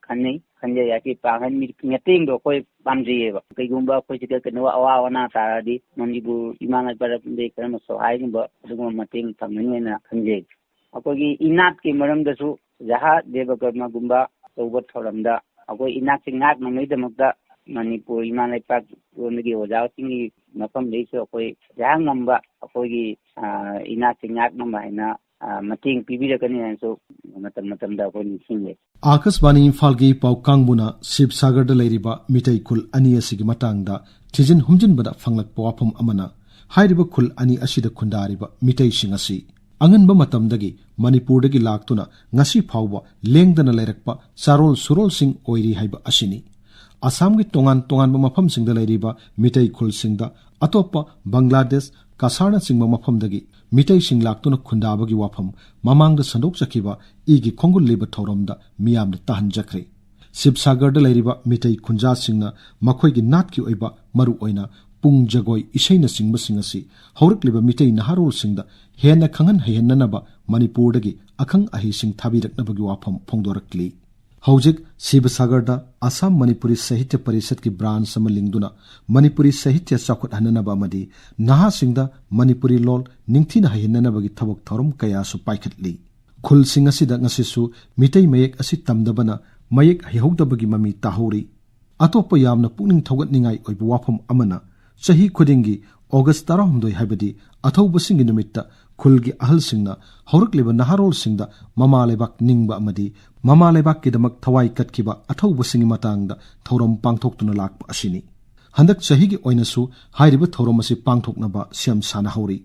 ꯈꯟꯅꯩ, ꯈꯟꯖꯩ꯫ ꯍꯥꯏꯗꯤ ꯄꯥꯡꯍꯟ-, ꯃꯇꯦꯡꯗꯣ ꯑꯩꯈꯣꯏ ꯄꯥꯝꯖꯩꯌꯦꯕ꯫ ꯀꯩꯒꯨꯝꯕ ꯑꯩꯈꯣꯏ ꯁꯤꯗ ꯀꯩꯅꯣ ꯑꯋꯥ ꯑꯅꯥ ꯇꯥꯔꯗꯤ ꯃꯅꯤꯄꯨꯔ ꯏꯃꯥ ꯂꯩꯄꯥꯛꯂꯝꯗꯒꯤ ꯈꯔ ꯁꯍꯥꯏꯒꯨꯝꯕ ꯑꯗꯨꯒꯨꯝꯕ ꯃꯇꯦꯡ ꯐꯪꯒꯅꯤ ꯍꯥꯏꯅ ꯈꯟꯖꯩ꯫ ꯑꯩꯈꯣꯏꯒꯤ ꯏꯅꯥꯠꯀꯤ ꯃꯔꯝꯗꯁꯨ ꯖꯍꯥ ꯗꯦꯕ ꯀꯔꯃꯒꯨꯝꯕ ꯑꯆꯧꯕ ꯊꯧꯔꯝꯗ ꯑꯩꯈꯣꯏ ꯏꯅꯥꯠꯁꯤ ꯉꯥꯛꯅꯕꯒꯤꯗꯃꯛꯇ ꯃꯅꯤꯄꯨꯔ ꯏꯃꯥ ꯂꯩꯄꯥꯛ ꯂꯣꯝꯗꯒꯤ ꯑꯣꯖꯥꯁꯤꯡꯒꯤ ꯃꯐꯝꯗꯒꯤꯁꯨ ꯑꯩꯈꯣꯏ ꯖꯍꯥ ꯉꯝꯕ ꯑꯩꯈꯣꯏꯒꯤ, ꯑ, ꯏꯅꯥꯠꯁꯤ ꯉꯥꯛꯅꯕ ꯍꯥꯏꯅ, ꯑ, ꯃꯇꯦꯡ ꯄꯤꯕꯤꯔꯛꯀꯅꯤ ꯍꯥꯏꯅꯁꯨ ꯃꯇꯝ ꯃꯇꯝꯗ ꯑꯩꯈꯣꯏ ꯅꯤꯡꯁꯤꯡꯖꯩ꯫ ꯑꯥꯀꯥꯁꯕꯥꯅꯤ ꯏꯝꯐꯥꯜꯒꯤ ꯄꯥꯎ ꯀꯥꯡꯕꯨꯅ ꯁꯤꯕꯁꯥꯒꯔꯗ ꯂꯩꯔꯤꯕ ꯃꯤꯇꯩ ꯈꯨꯜ ꯑꯅꯤ ꯑꯁꯤꯒꯤ ꯃꯇꯥꯡꯗ ꯊꯤꯖꯤꯟ ꯍꯨꯝꯖꯤꯟꯕꯗ ꯐꯪꯂꯛꯄ ꯋꯥꯐꯝ ꯑꯃꯅ, ꯍꯥꯏꯔꯤꯕ ꯈꯨꯜ ꯑꯅꯤ ꯑꯁꯤꯗ ꯈꯨꯟꯗꯥꯔꯤꯕ ꯃꯤꯇꯩꯁꯤꯡ ꯑꯁꯤ ꯑꯉꯟꯕ ꯃꯇꯝꯗꯒꯤ ꯃꯅꯤꯄꯨꯔꯗꯒꯤ ꯂꯥꯛꯇꯨꯅ ꯉꯁꯤ ꯐꯥꯎꯕ ꯂꯦꯡꯗꯅ ꯂꯩꯔꯛꯄ ꯆꯥꯔꯣꯜ ꯁꯨꯔꯣꯜꯁꯤꯡ ꯑꯣꯏꯔꯤ ꯍꯥꯏꯕ ꯑꯁꯤꯅꯤ꯫ ꯑꯁꯥꯝꯒꯤ ꯇꯣꯉꯥꯟ ꯇꯣꯉꯥꯟꯕ ꯃꯐꯝꯁꯤꯡꯗ ꯂꯩꯔꯤꯕ ꯃꯤꯇꯩ ꯈꯨꯜꯁꯤꯡꯗ ꯑꯇꯣꯞꯄ ꯕꯪꯒ꯭ꯂꯥꯗꯦꯁ, ꯀꯁꯥꯔꯅꯆꯤꯡꯕ ꯃꯐꯝꯗꯒꯤ ꯃꯤꯇꯩꯁꯤꯡ ꯂꯥꯛꯇꯨꯅ ꯈꯨꯟꯗꯥꯕꯒꯤ ꯋꯥꯐꯝ ꯃꯃꯥꯡꯗ ꯁꯟꯗꯣꯛꯆꯈꯤꯕ ꯏꯒꯤ ꯈꯣꯡꯒꯨꯜ ꯂꯤꯕ ꯊꯧꯔꯝꯗ ꯃꯤꯌꯥꯝꯅ ꯇꯥꯍꯟꯖꯈ꯭ꯔꯦ꯫ ꯁꯤꯕꯁꯥꯒꯔꯗ ꯂꯩꯔꯤꯕ ꯃꯤꯇꯩ ꯈꯨꯟꯖꯥꯁꯤꯡꯅ ꯃꯈꯣꯏꯒꯤ ꯅꯥꯠꯀꯤ ꯑꯣꯏꯕ, ꯃꯔꯨꯑꯣꯏꯅ ꯄꯨꯡ ꯖꯒꯣꯏ, ꯏꯁꯩꯅꯆꯤꯡꯕꯁꯤꯡ ꯑꯁꯤ ꯍꯧꯔꯛꯂꯤꯕ ꯃꯤꯇꯩ ꯅꯍꯥꯔꯣꯜꯁꯤꯡꯗ ꯍꯦꯟꯅ ꯈꯪꯍꯟ ꯍꯩꯍꯟꯅꯅꯕ ꯃꯅꯤꯄꯨꯔꯗꯒꯤ ꯑꯈꯪ ꯑꯍꯩꯁꯤꯡ ꯊꯥꯕꯤꯔꯛꯅꯕꯒꯤ ꯋꯥꯐꯝ ꯐꯣꯡꯗꯣꯔꯛꯂꯤ꯫ ꯍꯧꯖꯤꯛ ꯁꯤꯕꯁꯥꯒꯔꯗ ꯑꯁꯥꯝ ꯃꯅꯤꯄꯨꯔꯤ ꯁꯥꯍꯤꯇ꯭ꯌ ꯄꯔꯤꯁꯠꯀꯤ ꯕ꯭ꯔꯥꯟꯆ ꯑꯃ ꯂꯤꯡꯗꯨꯅ ꯃꯅꯤꯄꯨꯔꯤ ꯁꯥꯍꯤꯇ꯭ꯌ ꯆꯥꯎꯈꯠꯍꯟꯅꯅꯕ ꯑꯃꯗꯤ ꯅꯍꯥꯁꯤꯡꯗ ꯃꯅꯤꯄꯨꯔꯤ ꯂꯣꯜ ꯅꯤꯡꯊꯤꯅ ꯍꯩꯍꯟꯅꯅꯕꯒꯤ ꯊꯕꯛ ꯊꯧꯔꯝ ꯀꯌꯥꯁꯨ ꯄꯥꯏꯈꯠꯂꯤ꯫ ꯈꯨꯜꯁꯤꯡ ꯑꯁꯤꯗ ꯉꯁꯤꯁꯨ ꯃꯤꯇꯩ ꯃꯌꯦꯛ ꯑꯁꯤ ꯇꯝꯗꯕꯅ ꯃꯌꯦꯛ ꯍꯩꯍꯧꯗꯕꯒꯤ ꯃꯃꯤ ꯇꯥꯍꯧꯔꯤ꯫ ꯑꯇꯣꯞꯄ ꯌꯥꯝꯅ ꯄꯨꯛꯅꯤꯡ ꯊꯧꯒꯠꯅꯤꯡꯉꯥꯏ ꯑꯣꯏꯕ ꯋꯥꯐꯝ ꯑꯃꯅ, ꯆꯍꯤ ꯈꯨꯗꯤꯡꯒꯤ ꯑꯣꯒꯁ ꯇꯔꯥꯍꯨꯝꯗꯣꯏ, ꯍꯥꯏꯕꯗꯤ ꯑꯊꯧꯕꯁꯤꯡꯒꯤ ꯅꯨꯃꯤꯠꯇ, ꯈꯨꯜꯒꯤ ꯑꯍꯜꯁꯤꯡꯅ ꯍꯧꯔꯛꯂꯤꯕ ꯅꯍꯥꯔꯣꯜꯁꯤꯡꯗ ꯃꯃꯥ ꯂꯩꯕꯥꯛ ꯅꯤꯡꯕ ꯑꯃꯗꯤ ꯃꯃꯥ ꯂꯩꯕꯥꯛꯀꯤꯗꯃꯛ ꯊꯋꯥꯏ ꯀꯠꯈꯤꯕ ꯑꯊꯧꯕꯁꯤꯡꯒꯤ ꯃꯇꯥꯡꯗ ꯊꯧꯔꯝ ꯄꯥꯡꯊꯣꯛꯇꯨꯅ ꯂꯥꯛꯄ ꯑꯁꯤꯅꯤ꯫ ꯍꯟꯗꯛ ꯆꯍꯤꯒꯤ ꯑꯣꯏꯅꯁꯨ ꯍꯥꯏꯔꯤꯕ ꯊꯧꯔꯝ ꯑꯁꯤ ꯄꯥꯡꯊꯣꯛꯅꯕ ꯁꯦꯝ ꯁꯥꯅꯍꯧꯔꯤ꯫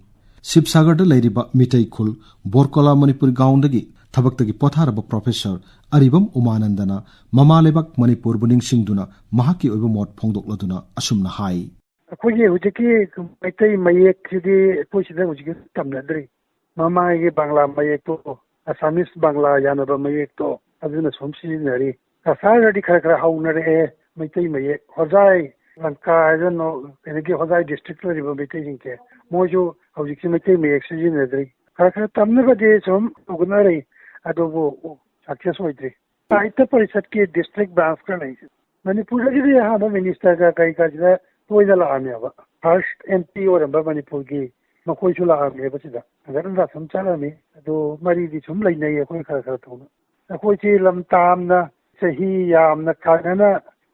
ꯁꯤꯕꯁꯥꯒꯔꯗ ꯂꯩꯔꯤꯕ ꯃꯤꯇꯩ ꯈꯨꯜ ꯕꯣꯔꯀꯣꯂꯥ ꯃꯅꯤꯄꯨꯔ ꯒ꯭ꯔꯥꯎꯟꯗꯒꯤ ꯊꯕꯛꯇꯒꯤ ꯄꯣꯊꯥꯔꯕ ꯄ꯭ꯔꯣꯐꯦꯁꯔ ꯑꯔꯤꯕꯝ ꯎꯃꯥꯅꯟꯗꯅ ꯃꯃꯥ ꯂꯩꯕꯥꯛ ꯃꯅꯤꯄꯨꯔꯕꯨ ꯅꯤꯡꯁꯤꯡꯗꯨꯅ ꯃꯍꯥꯛꯀꯤ ꯑꯣꯏꯕ ꯃꯣꯠ ꯐꯣꯡꯗꯣꯛꯂꯗꯨꯅ ꯑꯁꯨꯝꯅ ꯍꯥꯏ꯫ ꯑꯩꯈꯣꯏꯒꯤ ꯍꯧꯖꯤꯛꯀꯤ ꯃꯩꯇꯩ ꯃꯌꯦꯛꯁꯤꯗꯤ ꯑꯩꯈꯣꯏ ꯁꯤꯗ ꯍꯧꯖꯤꯛꯀꯤ ꯇꯝꯅꯗ꯭ꯔꯤ꯫ ꯃꯃꯥꯡꯒꯤ ꯕꯪꯂꯥ ꯃꯌꯦꯛꯇꯣ, ꯑꯁꯥꯃꯤꯁ ꯕꯪꯂꯥ ꯌꯥꯅꯕ ꯃꯌꯦꯛꯇꯣ, ꯑꯗꯨꯅ ꯁꯨꯝ ꯁꯤꯖꯤꯟꯅꯔꯤ꯫ ꯀꯁꯥꯔꯗꯗꯤ ꯈꯔ ꯈꯔ ꯍꯧꯅꯔꯛꯑꯦ ꯃꯩꯇꯩ ꯃꯌꯦꯛ꯫ ꯍꯣꯖꯥꯏ, ꯂꯪꯀꯥ ꯍꯥꯏꯗꯅ ꯀꯩꯅꯣꯒꯤ ꯍꯣꯖꯥꯏ ꯗꯤꯁꯇ꯭ꯔꯤꯛꯇ ꯂꯩꯔꯤꯕ ꯃꯩꯇꯩꯁꯤꯡꯁꯦ, ꯃꯣꯏꯁꯨ ꯍꯧꯖꯤꯛꯁꯤ ꯃꯩꯇꯩ ꯃꯌꯦꯛ ꯁꯤꯖꯤꯟꯅꯗ꯭ꯔꯤ꯫ ꯈꯔ ꯈꯔ ꯇꯝꯅꯕꯗꯤ ꯁꯨꯝ ꯍꯧꯒꯠꯅꯔꯤ, ꯑꯗꯨꯕꯨ ꯁꯛꯁꯦꯁ ꯑꯣꯏꯗ꯭ꯔꯤ꯫ ꯁꯥꯍꯤꯇ꯭ꯌ ꯄꯔꯤꯁꯠꯀꯤ ꯗꯤꯁꯇ꯭ꯔꯤꯛ ꯕ꯭ꯔꯥꯟꯁ ꯈꯔ ꯂꯩ꯫ ꯃꯅꯤꯄꯨꯔꯗꯒꯤꯗꯤ ꯑꯍꯥꯟꯕ ꯃꯤꯅꯤꯁꯇꯔꯒ ꯀꯩꯀꯥꯁꯤꯗ ꯇꯣꯏꯅ ꯂꯥꯛꯑꯝꯃꯦꯕ꯫ ꯐꯥꯔꯁ ꯑꯦꯝ ꯄꯤ ꯑꯣꯏꯔꯝꯕ ꯃꯅꯤꯄꯨꯔꯒꯤ, ꯃꯈꯣꯏꯁꯨ ꯂꯥꯛꯑꯝꯃꯦꯕ ꯁꯤꯗ꯫ ꯐꯖꯅ ꯁꯨꯝ ꯆꯠꯂꯝꯃꯤ꯫ ꯑꯗꯨ ꯃꯔꯤꯗꯤ ꯁꯨꯝ ꯂꯩꯅꯩ ꯑꯩꯈꯣꯏ ꯈꯔ ꯈꯔ ꯊꯣꯛꯅ꯫ ꯑꯩꯈꯣꯏꯁꯤ ꯂꯝ ꯇꯥꯝꯅ ꯆꯍꯤ ꯌꯥꯝꯅ ꯀꯥꯏꯅꯅ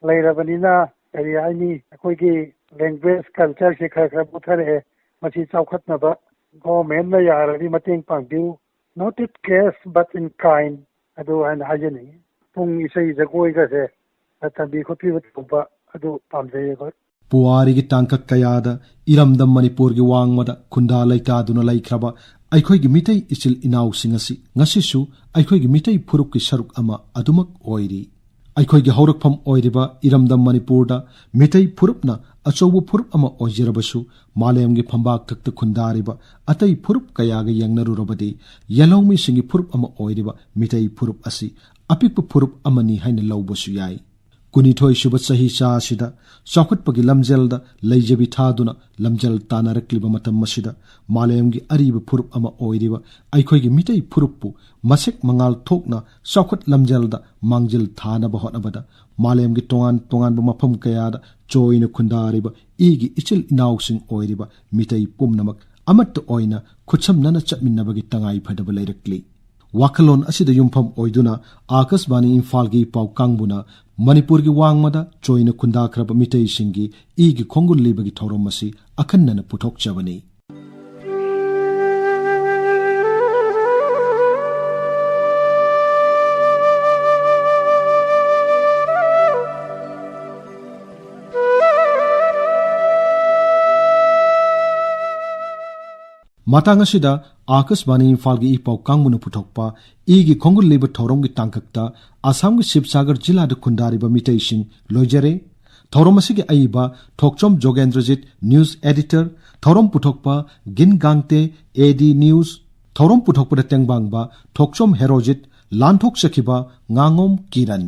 ꯂꯩꯔꯕꯅꯤꯅ, ꯀꯔꯤ ꯍꯥꯏꯅꯤ, ꯑꯩꯈꯣꯏꯒꯤ ꯂꯦꯡꯒ꯭ꯋꯦꯖ ꯀꯜꯆꯔꯁꯦ ꯈꯔ ꯈꯔ ꯃꯨꯠꯊꯔꯛꯑꯦ꯫ ꯃꯁꯤ ꯆꯥꯎꯈꯠꯅꯕ ꯒꯣꯔꯃꯦꯟꯅ ꯌꯥꯔꯗꯤ ꯃꯇꯦꯡ ꯄꯥꯡꯕꯤꯌꯨ꯫ Not in cash but in kind ꯑꯗꯨ ꯍꯥꯏꯅ ꯍꯥꯏꯖꯅꯤꯡꯉꯤ꯫ ꯄꯨꯡ ꯏꯁꯩ ꯖꯒꯣꯏꯒꯁꯦ ꯇꯝꯕꯤ ꯈꯣꯠꯄꯤꯕ ꯇꯧꯕ ꯑꯗꯨ ꯄꯥꯝꯖꯩ ꯑꯩꯈꯣꯏ꯫ ꯄꯨꯋꯥꯔꯤꯒꯤ ꯇꯥꯡꯀꯛ ꯀꯌꯥꯗ ꯏꯔꯝꯗꯝ ꯃꯅꯤꯄꯨꯔꯒꯤ ꯋꯥꯡꯃꯗ ꯈꯨꯟꯗꯥ ꯂꯩꯇꯥꯗꯨꯅ ꯂꯩꯈ꯭ꯔꯕ ꯑꯩꯈꯣꯏꯒꯤ ꯃꯤꯇꯩ ꯏꯆꯤꯜ ꯏꯅꯥꯎꯁꯤꯡ ꯑꯁꯤ ꯉꯁꯤꯁꯨ ꯑꯩꯈꯣꯏꯒꯤ ꯃꯤꯇꯩ ꯐꯨꯔꯨꯞꯀꯤ ꯁꯔꯨꯛ ꯑꯃ ꯑꯗꯨꯃꯛ ꯑꯣꯏꯔꯤ꯫ ꯑꯩꯈꯣꯏꯒꯤ ꯍꯧꯔꯛꯐꯝ ꯑꯣꯏꯔꯤꯕ ꯏꯔꯝꯗꯝ ꯃꯅꯤꯄꯨꯔꯗ ꯃꯤꯇꯩ ꯐꯨꯔꯨꯞꯅ ꯑꯆꯧꯕ ꯐꯨꯔꯨꯞ ꯑꯃ ꯑꯣꯏꯖꯔꯕꯁꯨ, ꯃꯥꯂꯦꯝꯒꯤ ꯐꯝꯕꯥꯛ ꯊꯛꯇ ꯈꯨꯟꯗꯥꯔꯤꯕ ꯑꯇꯩ ꯐꯨꯔꯨꯞ ꯀꯌꯥꯒ ꯌꯦꯡꯅꯔꯨꯔꯕꯗꯤ, ꯌꯦꯜꯍꯧꯃꯤꯁꯤꯡꯒꯤ ꯐꯨꯔꯨꯞ ꯑꯃ ꯑꯣꯏꯔꯤꯕ ꯃꯤꯇꯩ ꯐꯨꯔꯨꯞ ꯑꯁꯤ ꯑꯄꯤꯛꯄ ꯐꯨꯔꯨꯞ ꯑꯃꯅꯤ ꯍꯥꯏꯅ ꯂꯧꯕꯁꯨ ꯌꯥꯏ꯫ ꯀꯨꯟꯅꯤꯊꯣꯏ ꯁꯨꯕ ꯆꯍꯤ ꯆꯥ ꯑꯁꯤꯗ ꯆꯥꯎꯈꯠꯄꯒꯤ ꯂꯝꯖꯦꯜꯗ ꯂꯩꯖꯕꯤ ꯊꯥꯗꯨꯅ ꯂꯝꯖꯦꯜ ꯇꯥꯟꯅꯔꯛꯂꯤꯕ ꯃꯇꯝ ꯑꯁꯤꯗ, ꯃꯥꯂꯦꯝꯒꯤ ꯑꯔꯤꯕ ꯐꯨꯔꯨꯞ ꯑꯃ ꯑꯣꯏꯔꯤꯕ ꯑꯩꯈꯣꯏꯒꯤ ꯃꯤꯇꯩ ꯐꯨꯔꯨꯞꯄꯨ ꯃꯁꯦꯛ ꯃꯉꯥꯜ ꯊꯣꯛꯅ ꯆꯥꯎꯈꯠ ꯂꯝꯖꯦꯜꯗ ꯃꯥꯡꯖꯤꯜ ꯊꯥꯅꯕ ꯍꯣꯠꯅꯕꯗ, ꯃꯥꯂꯦꯝꯒꯤ ꯇꯣꯉꯥꯟ ꯇꯣꯉꯥꯟꯕ ꯃꯐꯝ ꯀꯌꯥꯗ ꯆꯣꯏꯅ ꯈꯨꯟꯗꯥꯔꯤꯕ ꯏꯒꯤ ꯏꯆꯤꯜ ꯏꯅꯥꯎꯁꯤꯡ ꯑꯣꯏꯔꯤꯕ ꯃꯤꯇꯩ ꯄꯨꯝꯅꯃꯛ ꯑꯃꯠꯇ ꯑꯣꯏꯅ ꯈꯨꯠꯁꯝꯅꯅ ꯆꯠꯃꯤꯟꯅꯕꯒꯤ ꯇꯉꯥꯏ ꯐꯗꯕ ꯂꯩꯔꯛꯂꯤ꯫ ꯋꯥꯈꯜꯂꯣꯟ ꯑꯁꯤꯗ ꯌꯨꯝꯐꯝ ꯑꯣꯏꯗꯨꯅ ꯑꯥꯀꯥꯁꯕꯥꯅꯤ ꯏꯝꯐꯥꯜꯒꯤ ꯄꯥꯎ ꯀꯥꯡꯕꯨꯅ ꯃꯅꯤꯄꯨꯔꯒꯤ ꯋꯥꯡꯃꯗ ꯆꯣꯏꯅ ꯈꯨꯟꯗꯥꯈ꯭ꯔꯕ ꯃꯤꯇꯩꯁꯤꯡꯒꯤ ꯏꯒꯤ ꯈꯣꯡꯒꯨꯜ ꯂꯤꯕꯒꯤ ꯊꯧꯔꯝ ꯑꯁꯤ ꯑꯈꯟꯅꯅ ꯄꯨꯊꯣꯛꯆꯕꯅꯤ꯫ ꯃꯇꯥꯡ ꯑꯁꯤꯗ ꯑꯥꯀꯥꯁꯕꯥꯅꯤ ꯏꯝꯐꯥꯜꯒꯤ ꯏ ꯄꯥꯎ ꯀꯥꯡꯕꯨꯅ ꯄꯨꯊꯣꯛꯄ ꯏꯒꯤ ꯈꯣꯡꯒꯨꯜ ꯂꯤꯕ ꯊꯧꯔꯝꯒꯤ ꯇꯥꯡꯀꯛꯇ ꯑꯁꯥꯝꯒꯤ ꯁꯤꯕꯁꯥꯒꯔ ꯖꯤꯂꯥꯗ ꯈꯨꯟꯗꯥꯔꯤꯕ ꯃꯤꯇꯩꯁꯤꯡ ꯂꯣꯏꯖꯔꯦ꯫ ꯊꯧꯔꯝ ꯑꯁꯤꯒꯤ ꯑꯏꯕ ꯊꯣꯛꯆꯣꯝ ꯖꯣꯒꯦꯟꯗ꯭ꯔꯖꯤꯠ, ꯅ꯭ꯌꯨꯁ ꯑꯦꯗꯤꯇꯔ, ꯊꯧꯔꯝ ꯄꯨꯊꯣꯛꯄ ꯒꯤꯟ ꯒꯥꯡꯇꯦ, ꯑꯦ ꯗꯤ ꯅ꯭ꯌꯨꯁ, ꯊꯧꯔꯝ ꯄꯨꯊꯣꯛꯄꯗ ꯇꯦꯡꯕꯥꯡꯕ ꯊꯣꯛꯆꯣꯝ ꯍꯦꯔꯣꯖꯤꯠ, ꯂꯥꯟꯊꯣꯛꯆꯈꯤꯕ ꯉꯥꯉꯣꯝ ꯀꯤꯔꯟ꯫